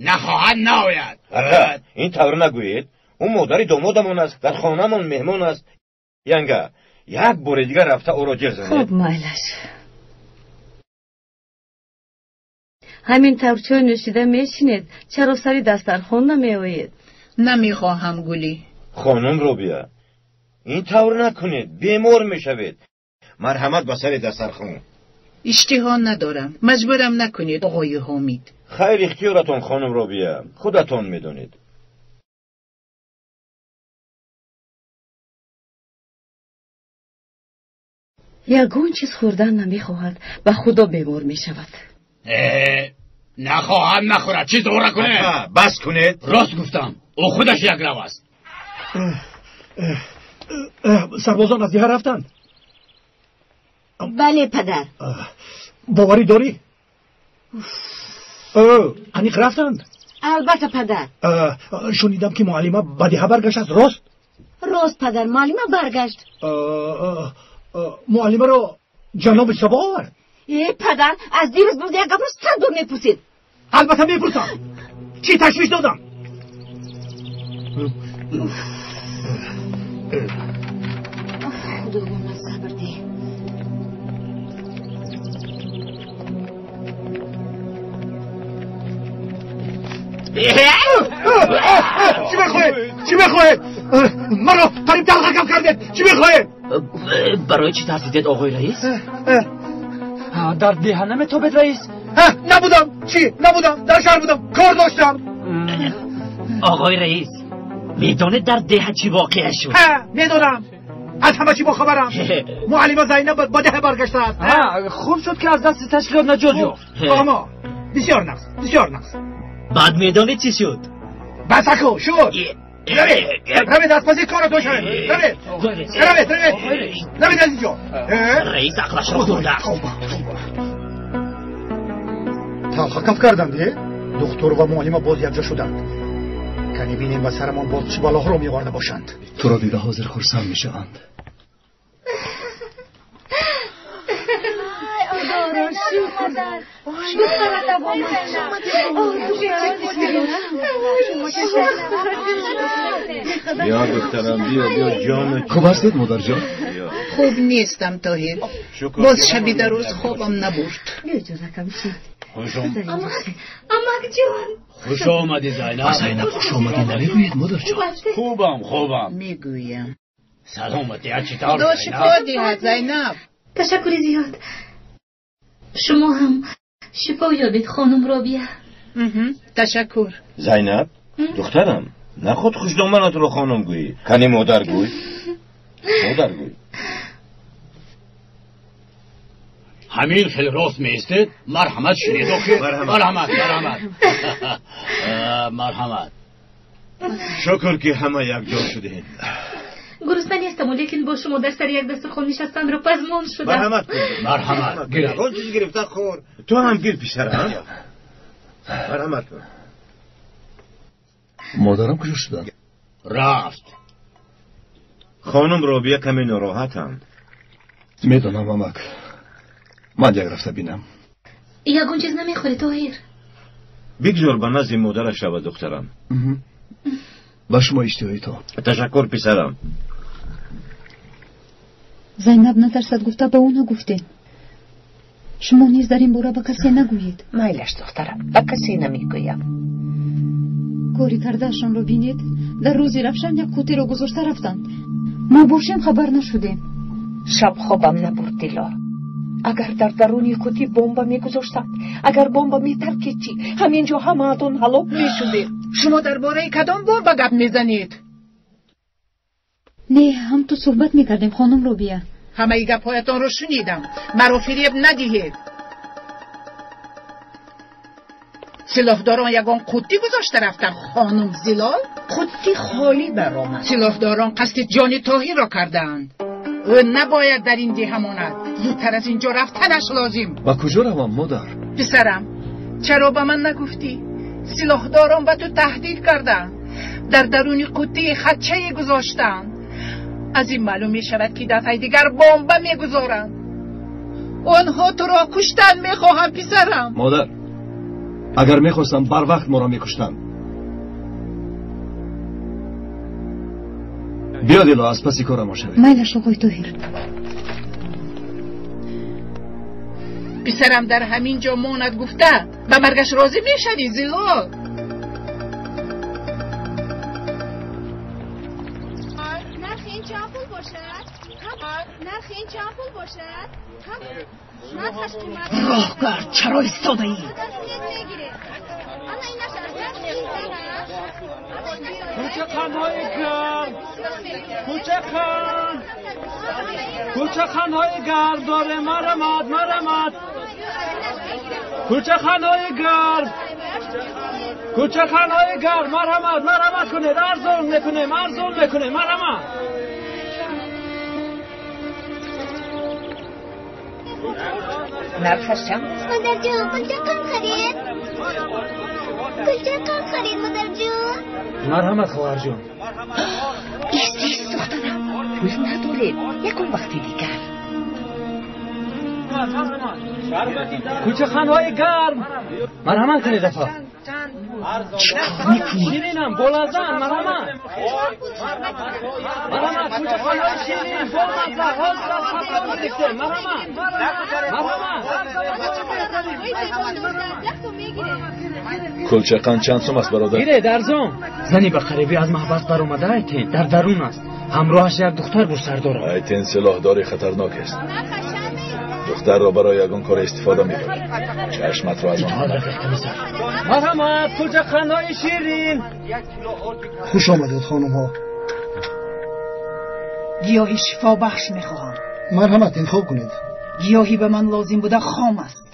Нахоҳад наояд. Ака, ин тавр нагӯед. Ӯ модари домодамон аст, дар хонамон меҳмон аст. Янга, як бори дигар рафта ӯро ҷеғ занед. Хуб, майлаш. Ҳамин тавр чой нӯшида мешинед, чаро сари дастархон намеоед? Намехоҳам, Гулӣ. Хонум Робия, ин тавр накунед, бемор мешавед. Марҳамат ба сари дастархон. Иштиҳо надорам, маҷбурам накунед, оғои Ҳомид. Хайр, ихтиёратон, хонум Робия, худатон медонед. Ягон чиз хӯрдан намехоҳад, ба худо бемор мешавад. Нахоҳад нахӯрад, чӣ зора кунед? Бас кунед. Рост гуфтам, ӯ худаш якрав аст. Сарбозон аз деҳа рафтанд? Бале, падар. Боварӣ дорӣ? Аниқ рафтанд? Албатта, падар. Шунидам ки муаллима ба деҳа баргаштааст, рост? Рост, падар, муаллима баргашт. Муаллимаро ҷаноби Сабо овард? Э, падар, аз дирӯз боз як гапро 100 бор мепурсед. Албатта мепурсам. Чӣ ташвиш додам? Худо ба ман сабр деҳ. Чӣ мехоҳед? Чӣ мехоҳед? Маро қариб талхакам кардед. Чӣ мехоҳед? Барои чӣ тарсидед, оғои раис? Дар деҳа наметобед, раис? Набудам. Чӣ? Набудам. Дар шаҳр будам. Кор доштам. Оғои раис, медонед дар деҳа чӣ воқеа шуд? Медонам. Аз ҳама чӣ бохабарам. Муаллима Зайнаб ба деҳа баргаштааст. Хуб шуд ки аз дасти ташкилот наҷот ёфт. Аммо бисёр нақс, бисёр нақс. Баъд медонед чӣ шуд? Бас аку, шуд. Равед, равед, аз паси корато шавед. Равед, равед, равед, равед аз инҷо. Раис ақлашро хӯрдааст. Талхакаф карданд, е? Духтур ва муаллима боз якҷо шуданд. Кани бинем ба сарамон боз чӣ балоҳро меоварда бошанд. Туро дида ҳозир хурсанд мешаванд. Биё духтарам, биё, биё ҷону. Хуб ҳастед, модарҷон? Хуб нестам, Тоҳир. Боз шаби дароз хобам набурд. Амакҷон. Хуш омадӣ, Зайнаб. Зайнаб, хуш омадӣ намегӯед, модарҷон? Хубам, хубам. Мегӯям. Саломатият чӣ тавр, Худо шифо диҳад, Зайнаб. Ташаккури зиёд. Шумо ҳам шифо ёбед, хонум Робия. Ташаккур. Зайнаб, духтарам, наход хушдоманатро хонум гӯӣ. Кани модар гӯй. Модар гӯй. Ҳамин хел рост меистед? Марҳамат шинед охир. Марҳамат, марҳамат. Марҳамат. Шукр ки ҳама якҷо шудем. Гурусна нестам, лекин бо шумо дар сари як дастурхон нишастанро пазмон шудам. Марҳамат кун. Марҳамат. Ягон чиз гирифта хӯр. Ту ҳам гир писарам. Марҳамат кун. Модарам куҷо шуданд? Рафт. Хонум Робия каме нороҳатанд. Медонам, амак. Ман як рафта бинам. Ягон чиз намехӯрӣ, Тоҳир? Бигзор ба назди модараш шавад, духтарам. Ба шумо иштиҳоитон. Ташаккур, писарам. Зайнаб натарсад гуфта ба ӯ нагуфтем. Шумо низ дар ин бора ба касе нагӯед. Майлаш, духтарам, ба касе намегӯям. Кори кардаашонро бинед. Дар рӯзи равшан як қуттиро гузошта рафтанд. Мо бошем хабар нашудем. Шаб хобам набурд, Дило. Агар дар даруни қуттӣ бомба мегузоштанд, агар бомба метаркид чӣ? Ҳамин ҷо ҳамаатон ҳалок мешудед. Шумо дар бораи кадом бомба гап мезанед? Не, ҳам ту суҳбат мекардем, хонум Робия. Ҳамаи гапҳоятонро шунидам. Маро фиреб надиҳед. Силоҳдорон ягон қуттӣ гузошта рафтанд, хонум Зилол? Қуттӣ холӣ баромад. Силоҳдорон қасди ҷони Тоҳирро кардаанд. Ӯ набояд дар ин деҳа монад. Зудтар аз ин ҷо рафтанаш лозим. Ба куҷо равам, модар? Писарам, чаро ба ман нагуфтӣ? Силоҳдорон ба ту таҳдид карданд. Дар даруни қуттии хатчае гузоштанд. Аз ин маълум мешавад, ки дафъаи дигар бомба мегузоранд. Онҳо туро куштан мехоҳанд, писарам. Модар, агар мехостанд, барвақт моро мекуштанд. Биё, Дило, аз паси корамон шавед. Майлаш, оқои Тоҳир. Писарам дар ҳамин ҷо монад гуфта, ба маргаш розӣ мешавӣ, Зилол? Нархи ин чанд пул бошад? Нархи ин чанд пул бошад? Нархаш қимат. Роҳгард, чаро истодаӣ? Кӯчақандҳои гарм, кӯчақанд, кӯчақандҳои гарм дорем. Марҳамат, марҳамат. Кӯчақандҳои гарм, кӯчақандҳои гарм. Марҳамат, марҳамат кунед. Арзон мекунем, арзон мекунем. Марҳамат. Нархаш чанд? Модарҷон, кулчақанд харид. Кулчақанд харид, модарҷон. Марҳамат, хоҳарҷон. Ист, ист, духтарам. Пул надорем. Ягон вақти дигар. Кӯчақандҳои гарм. Марҳамат кунед, апа. Чӣ кор мекунӣ? Ширинам, болазан, марҳамат. Марҳамат, кӯчақандҳои ширин, бомазза, ҳозир аз хафрон гирифтем. Марҳамат. Марҳамат. Кулчақанд чанд сум аст, бародар? Гиред, арзон. Зани ба қарибӣ аз маҳбас баромада Айтен дар дарун аст. Ҳамроҳаш як духтар буд, сардорам. Айтен силоҳдори хатарнок аст. Духтарро барои ягон кор истифода мебарад. Чашматро аз он. Итоат, рафиқ комиссар. Марҳамат, кулчақандҳои ширин. Хуш омадед, хонумҳо. Гиёҳи шифобахш мехоҳам. Марҳамат, интихоб кунед. Гиёҳи ба ман лозим буда хом аст.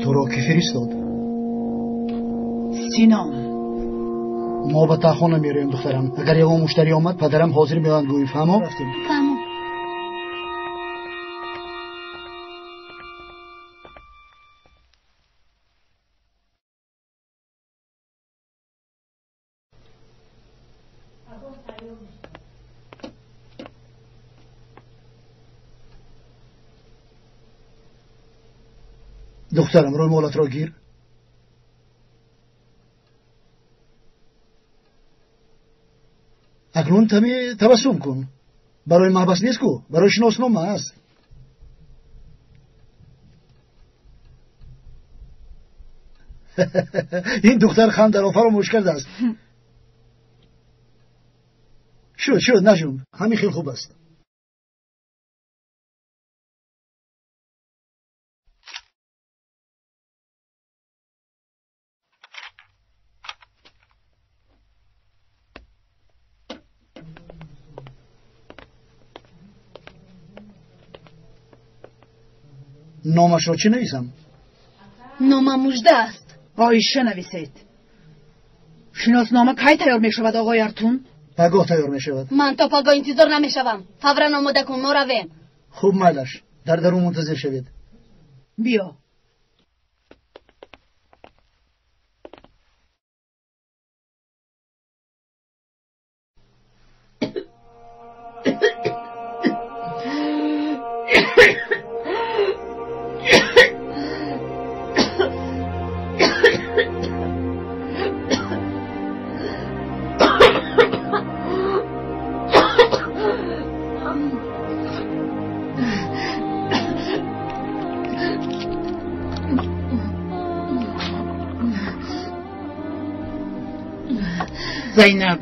Туро кӣ фиристод? Синон. Мо ба таҳхона мероем, духтарам. Агар ягон муштарӣ омад, падарам ҳозир меоянд, гӯй. Фаҳмо? Фаҳмо. Духтарам, рӯмолатро гир. Акнун каме табассум кун. Барои маҳбас нест ку, барои шиноснома аст. Ин духтар хандаро фаромӯш кардааст. Шуд, шуд, наҷум. Ҳамин хел хуб аст. Номашро чӣ нависам? Номам Мужда аст. Оиша нависед. Шиноснома кай тайёр мешавад, оғои Артун? Пагоҳ тайёр мешавад. Ман то пагоҳ интизор намешавам. Фавран омода кун, мо равем. Хуб, майлаш. Дар дарун мунтазир шавед. Биё. Зайнаб,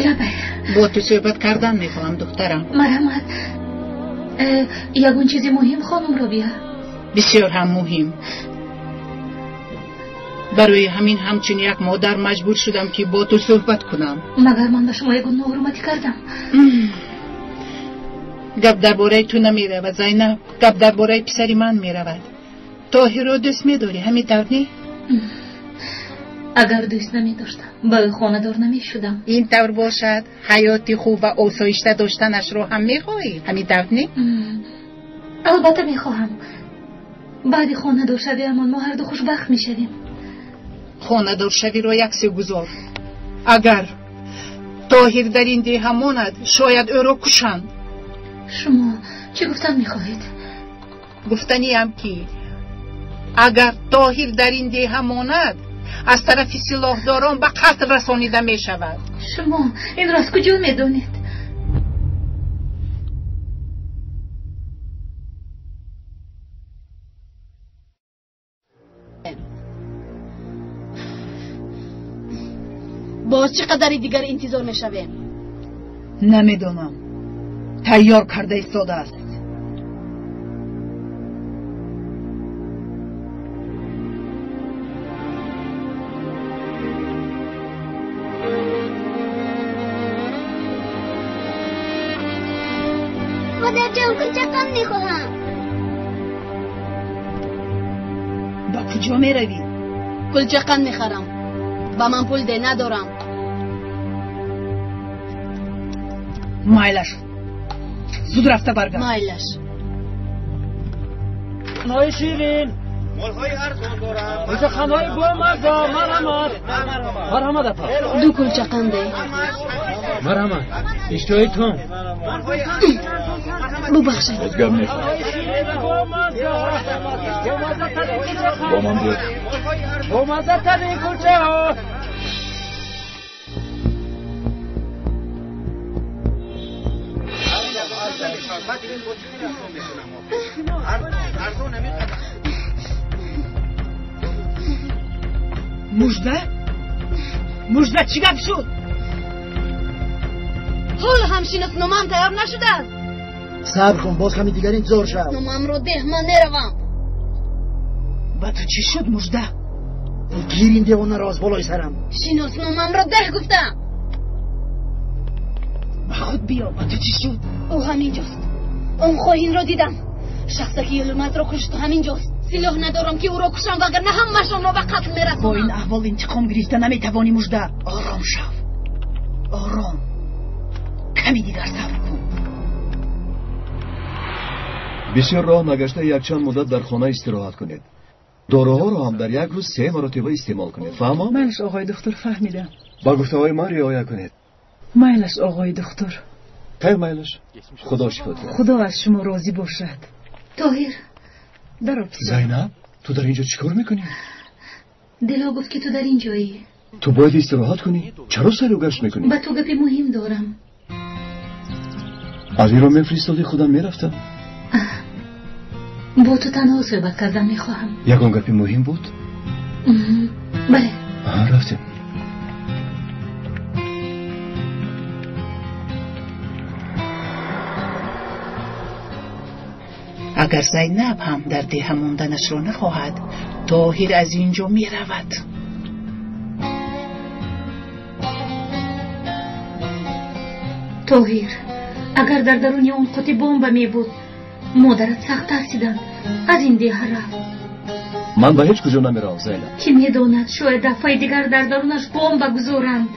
лабай, бо ту суҳбат кардан мехоҳам, духтарам. Марҳамат. Ягон чизи муҳим, хонум Робия? Бисёр ҳам муҳим. Барои ҳамин ҳамчун як модар маҷбур шудам, ки бо ту суҳбат кунам. Магар ман ба шумо ягон ноҳурматӣ кардам? Гап дар бораи ту намеравад, Зайнаб. Гап дар бораи писари ман меравад. Тоҳирро дӯст медорӣ, ҳамин тавр не? Агар дӯст намедоштам, ба ӯ хонадор намешудам. Ин тавр бошад, ҳаёти хуб ва осоишта доштанашро ҳам мехоҳӣ, ҳамин тавр не? Албатта мехоҳам. Баъди хонадоршавиамон мо ҳарду хушбахт мешавем. Хонадоршавиро яксе гузор. Агар Тоҳир дар ин деҳа монад, шояд ӯро кушанд. Шумо чӣ гуфтан мехоҳед? Гуфтаниам, ки агар Тоҳир дар ин деҳа монад, аз тарафи силоҳдорон ба қатл расонида мешавад. Шумо инро аз куҷо медонед? Боз чӣ қадари дигар интизор мешавем? Намедонам. Тайёр карда истодааст. Модарҷон, кулчақанд мехоҳам. Ба куҷо меравӣ? Кулчақанд мехарам. Ба ман пул де, надорам. Майлаш, зуд рафта баргард. Майлаш. Қанҳои ширин, молҳои арзон дорам. Кулчақандҳои бомазза. Марҳамат, марҳамат апа. Ду кулчақанде. Марҳамат, иштиҳои том. Бубахшед. Боз гап мехоҳам. Бо ман биё. Бомаззатарин кулчаҳо. Мужда? Мужда, чӣ гап шуд? Ҳоло ҳам шиносномаам тайёр нашудааст. Сабр кун, боз ками дигар интизор шав. Номаамро деҳ, ман меравам. Ба ту чӣ шуд, Мужда? Гир ин девонаро аз болои сарам. Шиносномаамро деҳ, гуфтам. Ба худ биё, ба ту чӣ шуд? Ӯ ҳамин ҷост. Он хоинро дидам. Шахсе ки Юлмазро кушт ҳамин ҷост. Силоҳ надорам, ки ӯро кушам, вагарна ҳамашонро ба қатл мерасонам. Бо ин аҳвол интиқом гирифта наметавонӣ, Мужда. Ором шав, ором. Ками дигар сабр кун. Бисёр роҳ нагашта якчанд муддат дар хона истироҳат кунед. Доруҳоро ҳам дар як рӯз се маротиба истеъмол кунед. Фаҳмо? Майлаш, оғои духтур, фаҳмидам. Ба гуфтаҳои ман риоя кунед. Майлаш, оғои духтур. Хайр, майлаш. Худо шифо диҳад. Худо аз шумо розӣ бошад. Тоҳир. Даро, писар. Зайнаб, ту дар инҷо чӣ кор мекунӣ? Дило гуфт, ки ту дар ин ҷоӣ. Ту бояд истироҳат кунӣ. Чаро сайру гашт мекунӣ? Ба ту гапи муҳим дорам. Алиро мефиристодӣ, худам мерафтам. Бо ту танҳо суҳбат кардан мехоҳам. Ягон гапи муҳим буд? Бале. Рафтем. Агар Зайнаб ҳам дар деҳа монданашро нахоҳад, Тоҳир аз ин ҷо меравад. Тоҳир, агар дар даруни он қути бомба мебуд, Модарат сахт тарсиданд, аз ин деҳа рафт. Ман ба ҳеҷ куҷо намеравам, Зайнаб. Кӣ медонад, шояд дафъаи дигар дар дарунаш бомба гузоранд.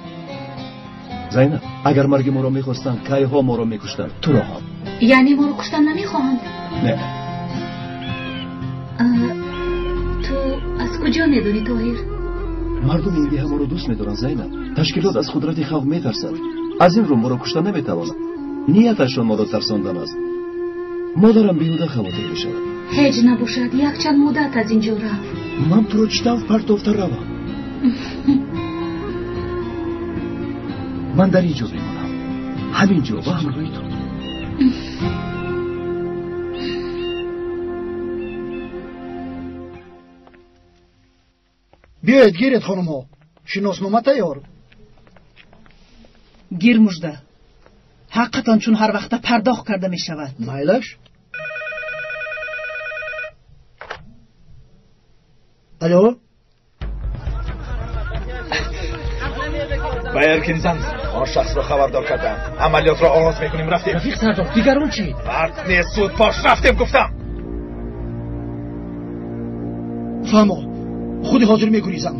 Зайнаб, агар марги моро мехостанд, кайҳо моро мекуштанд, туро ҳам. Яъне моро куштан намехоҳанд? Не. Ту аз куҷо медонӣ, Тоҳир? Мардуми ин деҳа моро дӯст медоранд, Зайнаб. Ташкилот аз қудрати халқ метарсад. Аз ин рӯ моро кушта наметавонад. Нияташон моро тарсондан аст. Модарам беҳуда хавотир мешавад. Ҳеҷ набошад, якчанд муддат аз ин ҷо рафт. Ман туро чӣ тавр партофта равам? Ман дар ин ҷо мемонам, ҳамин ҷо ба ҳамроҳи ту. Биёед, гиред, хонумҳо, шиноснома тайёр. Гир, Мужда, ҳаққатон чун ҳар вақта пардохт карда мешавад. Майлаш. Алло. Ба Эркин занг зад. Он шахсро хабардор кардам. Амалиётро оғоз мекунем, рафтем. Рафиқ сардор, дигарон чӣ? Фарқ нест, зуд бош, рафтем гуфтам. Фаҳмо, худи ҳозир мегурезам.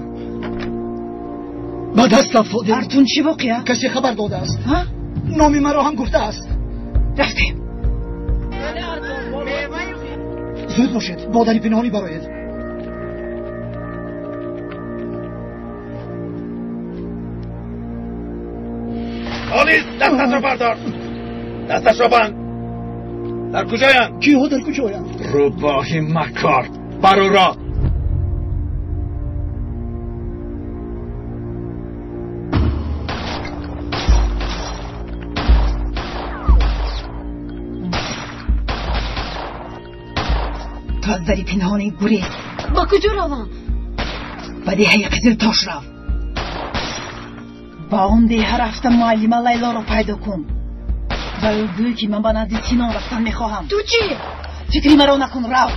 Ба даст афтодем. Артун, чӣ воқеа? Касе хабар додааст. Номи маро ҳам гуфтааст. Рафтем. Зуд бошед, бо дари пинҳонӣ бароед. Полис, дасташро бардор, дасташро банд. Дар куҷоянд? Киҳо дар куҷоянд? Рӯбоҳи макор, бар ӯро. Ту аз дари пинҳонӣ гурез. Ба куҷо равам? Ба деҳаи Қизилтош рав. Ба он деҳа рафта муаллима Лайлоро пайдо кун. Ба ӯ гӯй, ки ман ба назди Синон рафтан мехоҳам. Ту чӣ? Фикри маро накун, рав.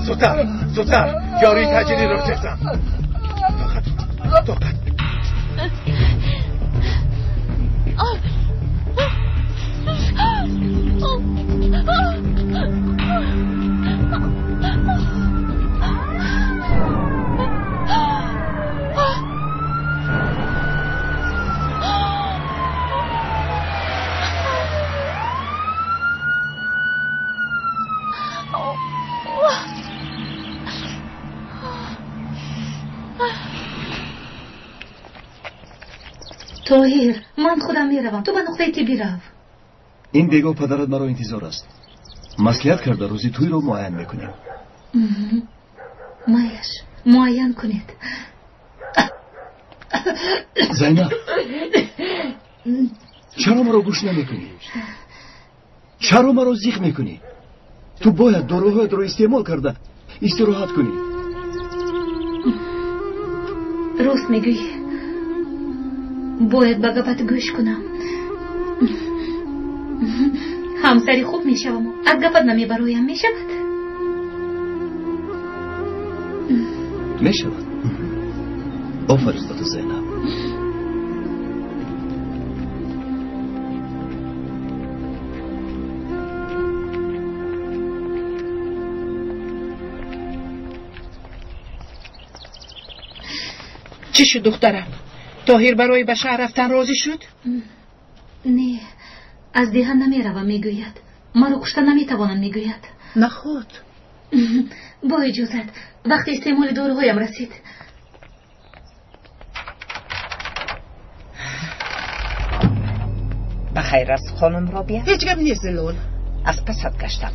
زودتر، زودتر، یاروی تجلی رو گرفتم. طاقت، طاقت. Тоҳир, ман худам меравам, ту ба нуқтаи тиббӣ рав. Ин бегоҳ падарат маро интизор аст. Маслиҳат карда рӯзи тӯйро муайян мекунем. Майлаш, муайян кунед. Зайнаб, чаро маро гӯш намекунӣ? Чаро маро зиқ мекунӣ? Ту бояд доруҳоятро истеъмол карда истироҳат кунӣ. Рост мегӯӣ, бояд ба гапат гӯш кунам. Ҳамсари хуб мешавам, аз гапат намебароям, мешавад? Мешавад. Офарин ба ту, Зайнаб. Чӣ шуд духтарам? Тоҳир барои ба шаҳр рафтан розӣ шуд? Не, аз деҳа намеравам, мегӯяд. Маро кушта наметавонам, мегӯяд. Наход. Бо иҷозат, вақти истеъмоли доруҳоям расид. Ба хайр аст, хонум Робия? Ҳеҷ гап нест, Зилол. Аз пасат гаштам.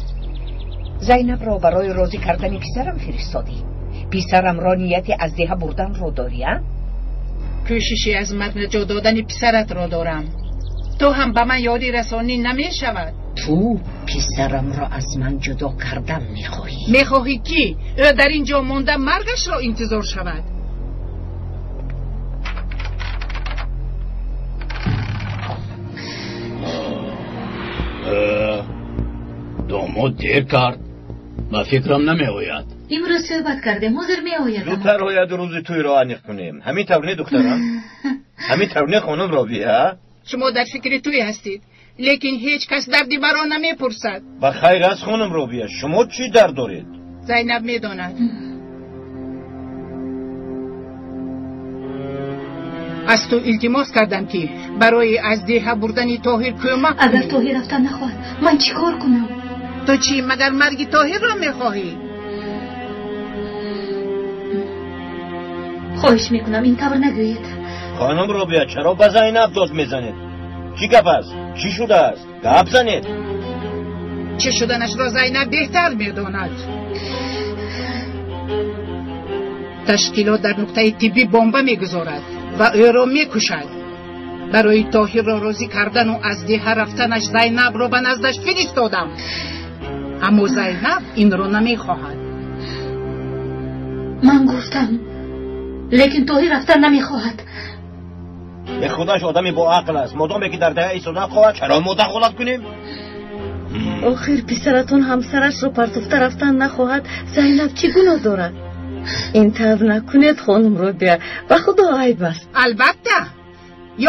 Зайнабро барои розӣ кардани писарам фиристодӣ. Писарамро нияти аз деҳа бурданро дорӣ, а? Кӯшиши аз марг наҷот додани писаратро дорам. Ту ҳам ба ман ёрӣ расонӣ намешавад. Ту писарамро аз ман ҷудо кардан мехоҳӣ. Мехоҳӣ ки ӯ дар ин ҷо монда маргашро интизор шавад? Домод дер кард. Ба фикрам намеояд. Имрӯз суҳбат кардем, ҳозир меояд. Зудтар ояд, рӯзи тӯйро аниқ кунем. Ҳамин тавр не, духтарам? Ҳамин тавр не, хонум Робия? Шумо дар фикри тӯй ҳастед, лекин ҳеҷ кас дарди маро намепурсад. Ба хайр аст, хонум Робия, шумо чӣ дард доред? Зайнаб медонад. Аз ту илтимос кардам, ки барои аз деҳа бурдани Тоҳир кӯмак кунӣ. Агар Тоҳир рафтан нахоҳад, ман чӣ кор кунам? Ту чӣ, магар марги Тоҳирро мехоҳӣ? Хоҳиш мекунам, ин тавр нагӯед. Хонум Робия, чаро ба Зайнаб дод мезанед? Чӣ гап аст? Чӣ шудааст? Гап занед. Чӣ шуданашро Зайнаб беҳтар медонад. Ташкилот дар нуқтаи тиббӣ бомба мегузорад ва ӯро мекушад. Барои Тоҳирро розӣ кардану аз деҳа рафтанаш Зайнабро ба наздаш фиристодам. Аммо Зайнаб инро намехоҳад. Ман гуфтам, лекин Тоҳир рафтан намехоҳад. Бе худаш одами бо ақл аст. Модоме ки дар деҳа истодан хоҳад, чаро мо дахолат кунем? Охир писаратон ҳамсарашро партофта рафтан нахоҳад, Зайнаб чӣ гуноҳ дорад? Ин тавр накунед, хонум Робия, ба худо айб аст. Албатта,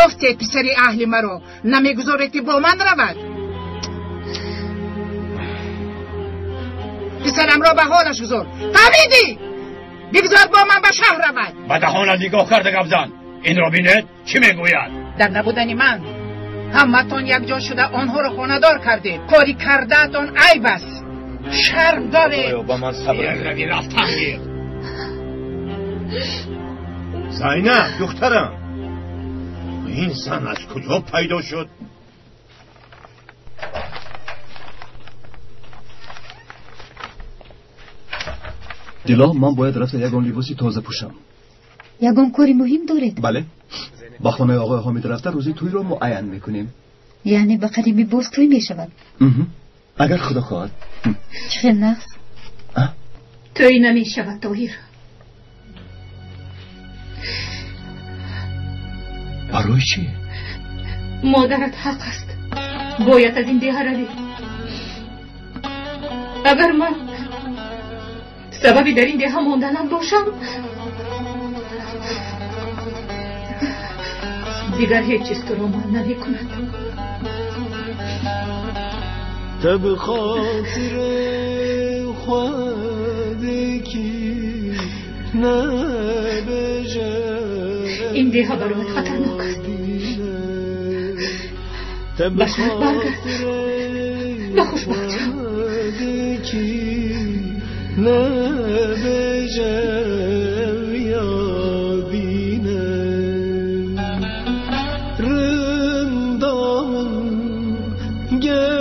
ёфтед писари аҳли маро, намегузоред ки бо ман равад. Писарамро ба ҳолаш гузор. Фаҳмидӣ? Бигзор бо ман ба шаҳр равад. Ба даҳонат нигоҳ карда гап зан. Инро бинед, чӣ мегӯяд? Дар набудани ман ҳаматон якҷо шуда онҳоро хонадор кардед. Кори кардаатон айб аст. Шарм доред. Ба ман сабр. Рави рафтан гир. Зайнаб, духтарам, ин зан аз куҷо пайдо шуд? Дило, ман бояд рафта ягон либоси тоза пӯшам. Ягон кори муҳим доред? Бале, ба хонаи оғои Ҳомид рафта рӯзи тӯйро муайян мекунем. Яъне ба қариби боз тӯй мешавад? Агар худо хоҳад. Чӣ хел нағз? Тӯй намешавад, Тоҳир. Барои чӣ? Модарат ҳақ аст. Бояд аз ин деҳа равӣ. Агар ман сабаби дар ин деҳа монданам бошам, дигар ҳеҷ чиз туро манъ намекунад. Та به خاطر خود کی ин деҳа бароят хатарнок аст. Ба шаҳр баргард ва хушбахт шав.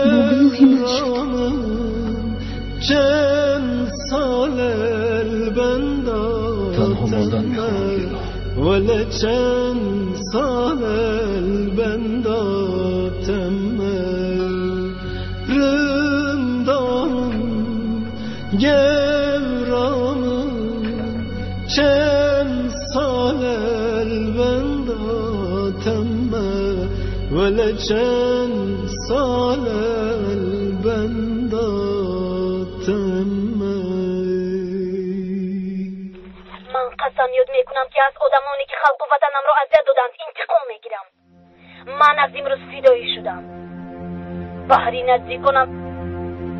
Бо гуноҳи ман шуд. Танҳо мондан мехоҳам, Дило. چند سال البنداتم رندام گورام چند سال البنداتم ولی چند سال البنداتم. Ман қасам ёд мекунам, ки аз одамоне ки халқу ватанамро азият доданд, интиқом мегирам. Ман аз имрӯз фидоӣ шудам. Баҳри наздиконам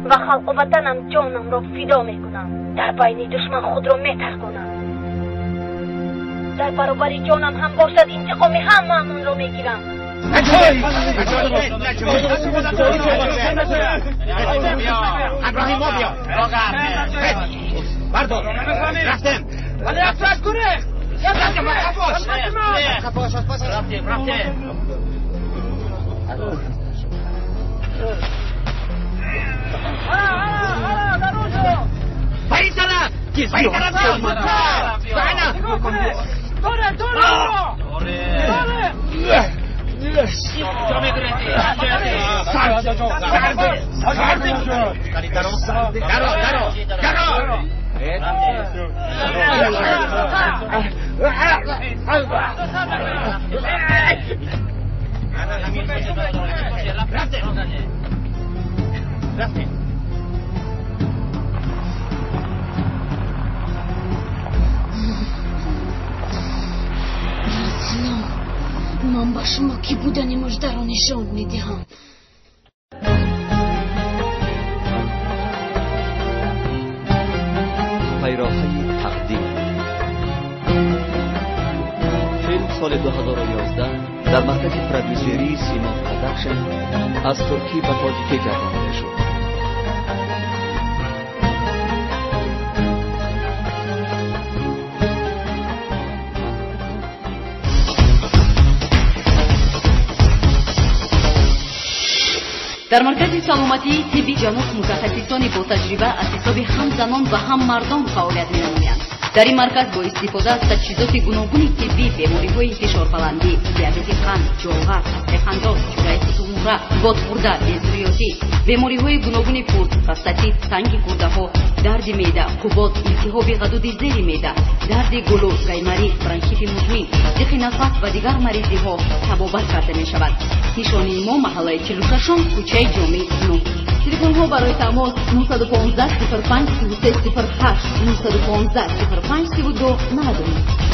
ва халқу ватанам ҷонамро фидо мекунам. Дар байни душман худро метарконам. Дар баробари ҷонам ҳам бошад интиқоми ҳамаамонро мегирам. ҳамроҳи мо биё. بردار. رفتم. ولی افراد کنه. رفتیم رفتیم. به این طرف. به این طرف بیا. داره داره داره. Ман ба шумо кӣ будани муждаро нишон медиҳам. Пайроҳаи тақдир. Филм соли 2011 дар маркази продюсерии Симо Продакшн аз туркӣ ба тоҷикӣ гардонида шуд. Дар маркази саломатии тибби ҷануб мутахассисони ботаҷриба аз ҳисоби ҳам занон ва ҳам мардон фаъолият менамоянд. Дар ин марказ бо истифода аз таҷҳизоти гуногуни тиббӣ бемориҳои фишорбаландӣ, диабети қанд, ҷоғар, қасрихандоз, чӯраи сутунмӯҳра, бодхӯрда, безурётӣ, бемориҳои гуногуни пӯст, простатит, санги гурдаҳо, дарди меъда, қубод, илтиҳоби ғадуди зери меъда, дарди гулӯ, гайморит, бронхити музмин, зиқи нафас ва дигар маризиҳо табобат карда мешавад. Нишонии мо маҳаллаи 46, кӯчаи Ҷомӣ 9. Телефонҳо барои тамос 915 05 33 08, 915 05 32 99.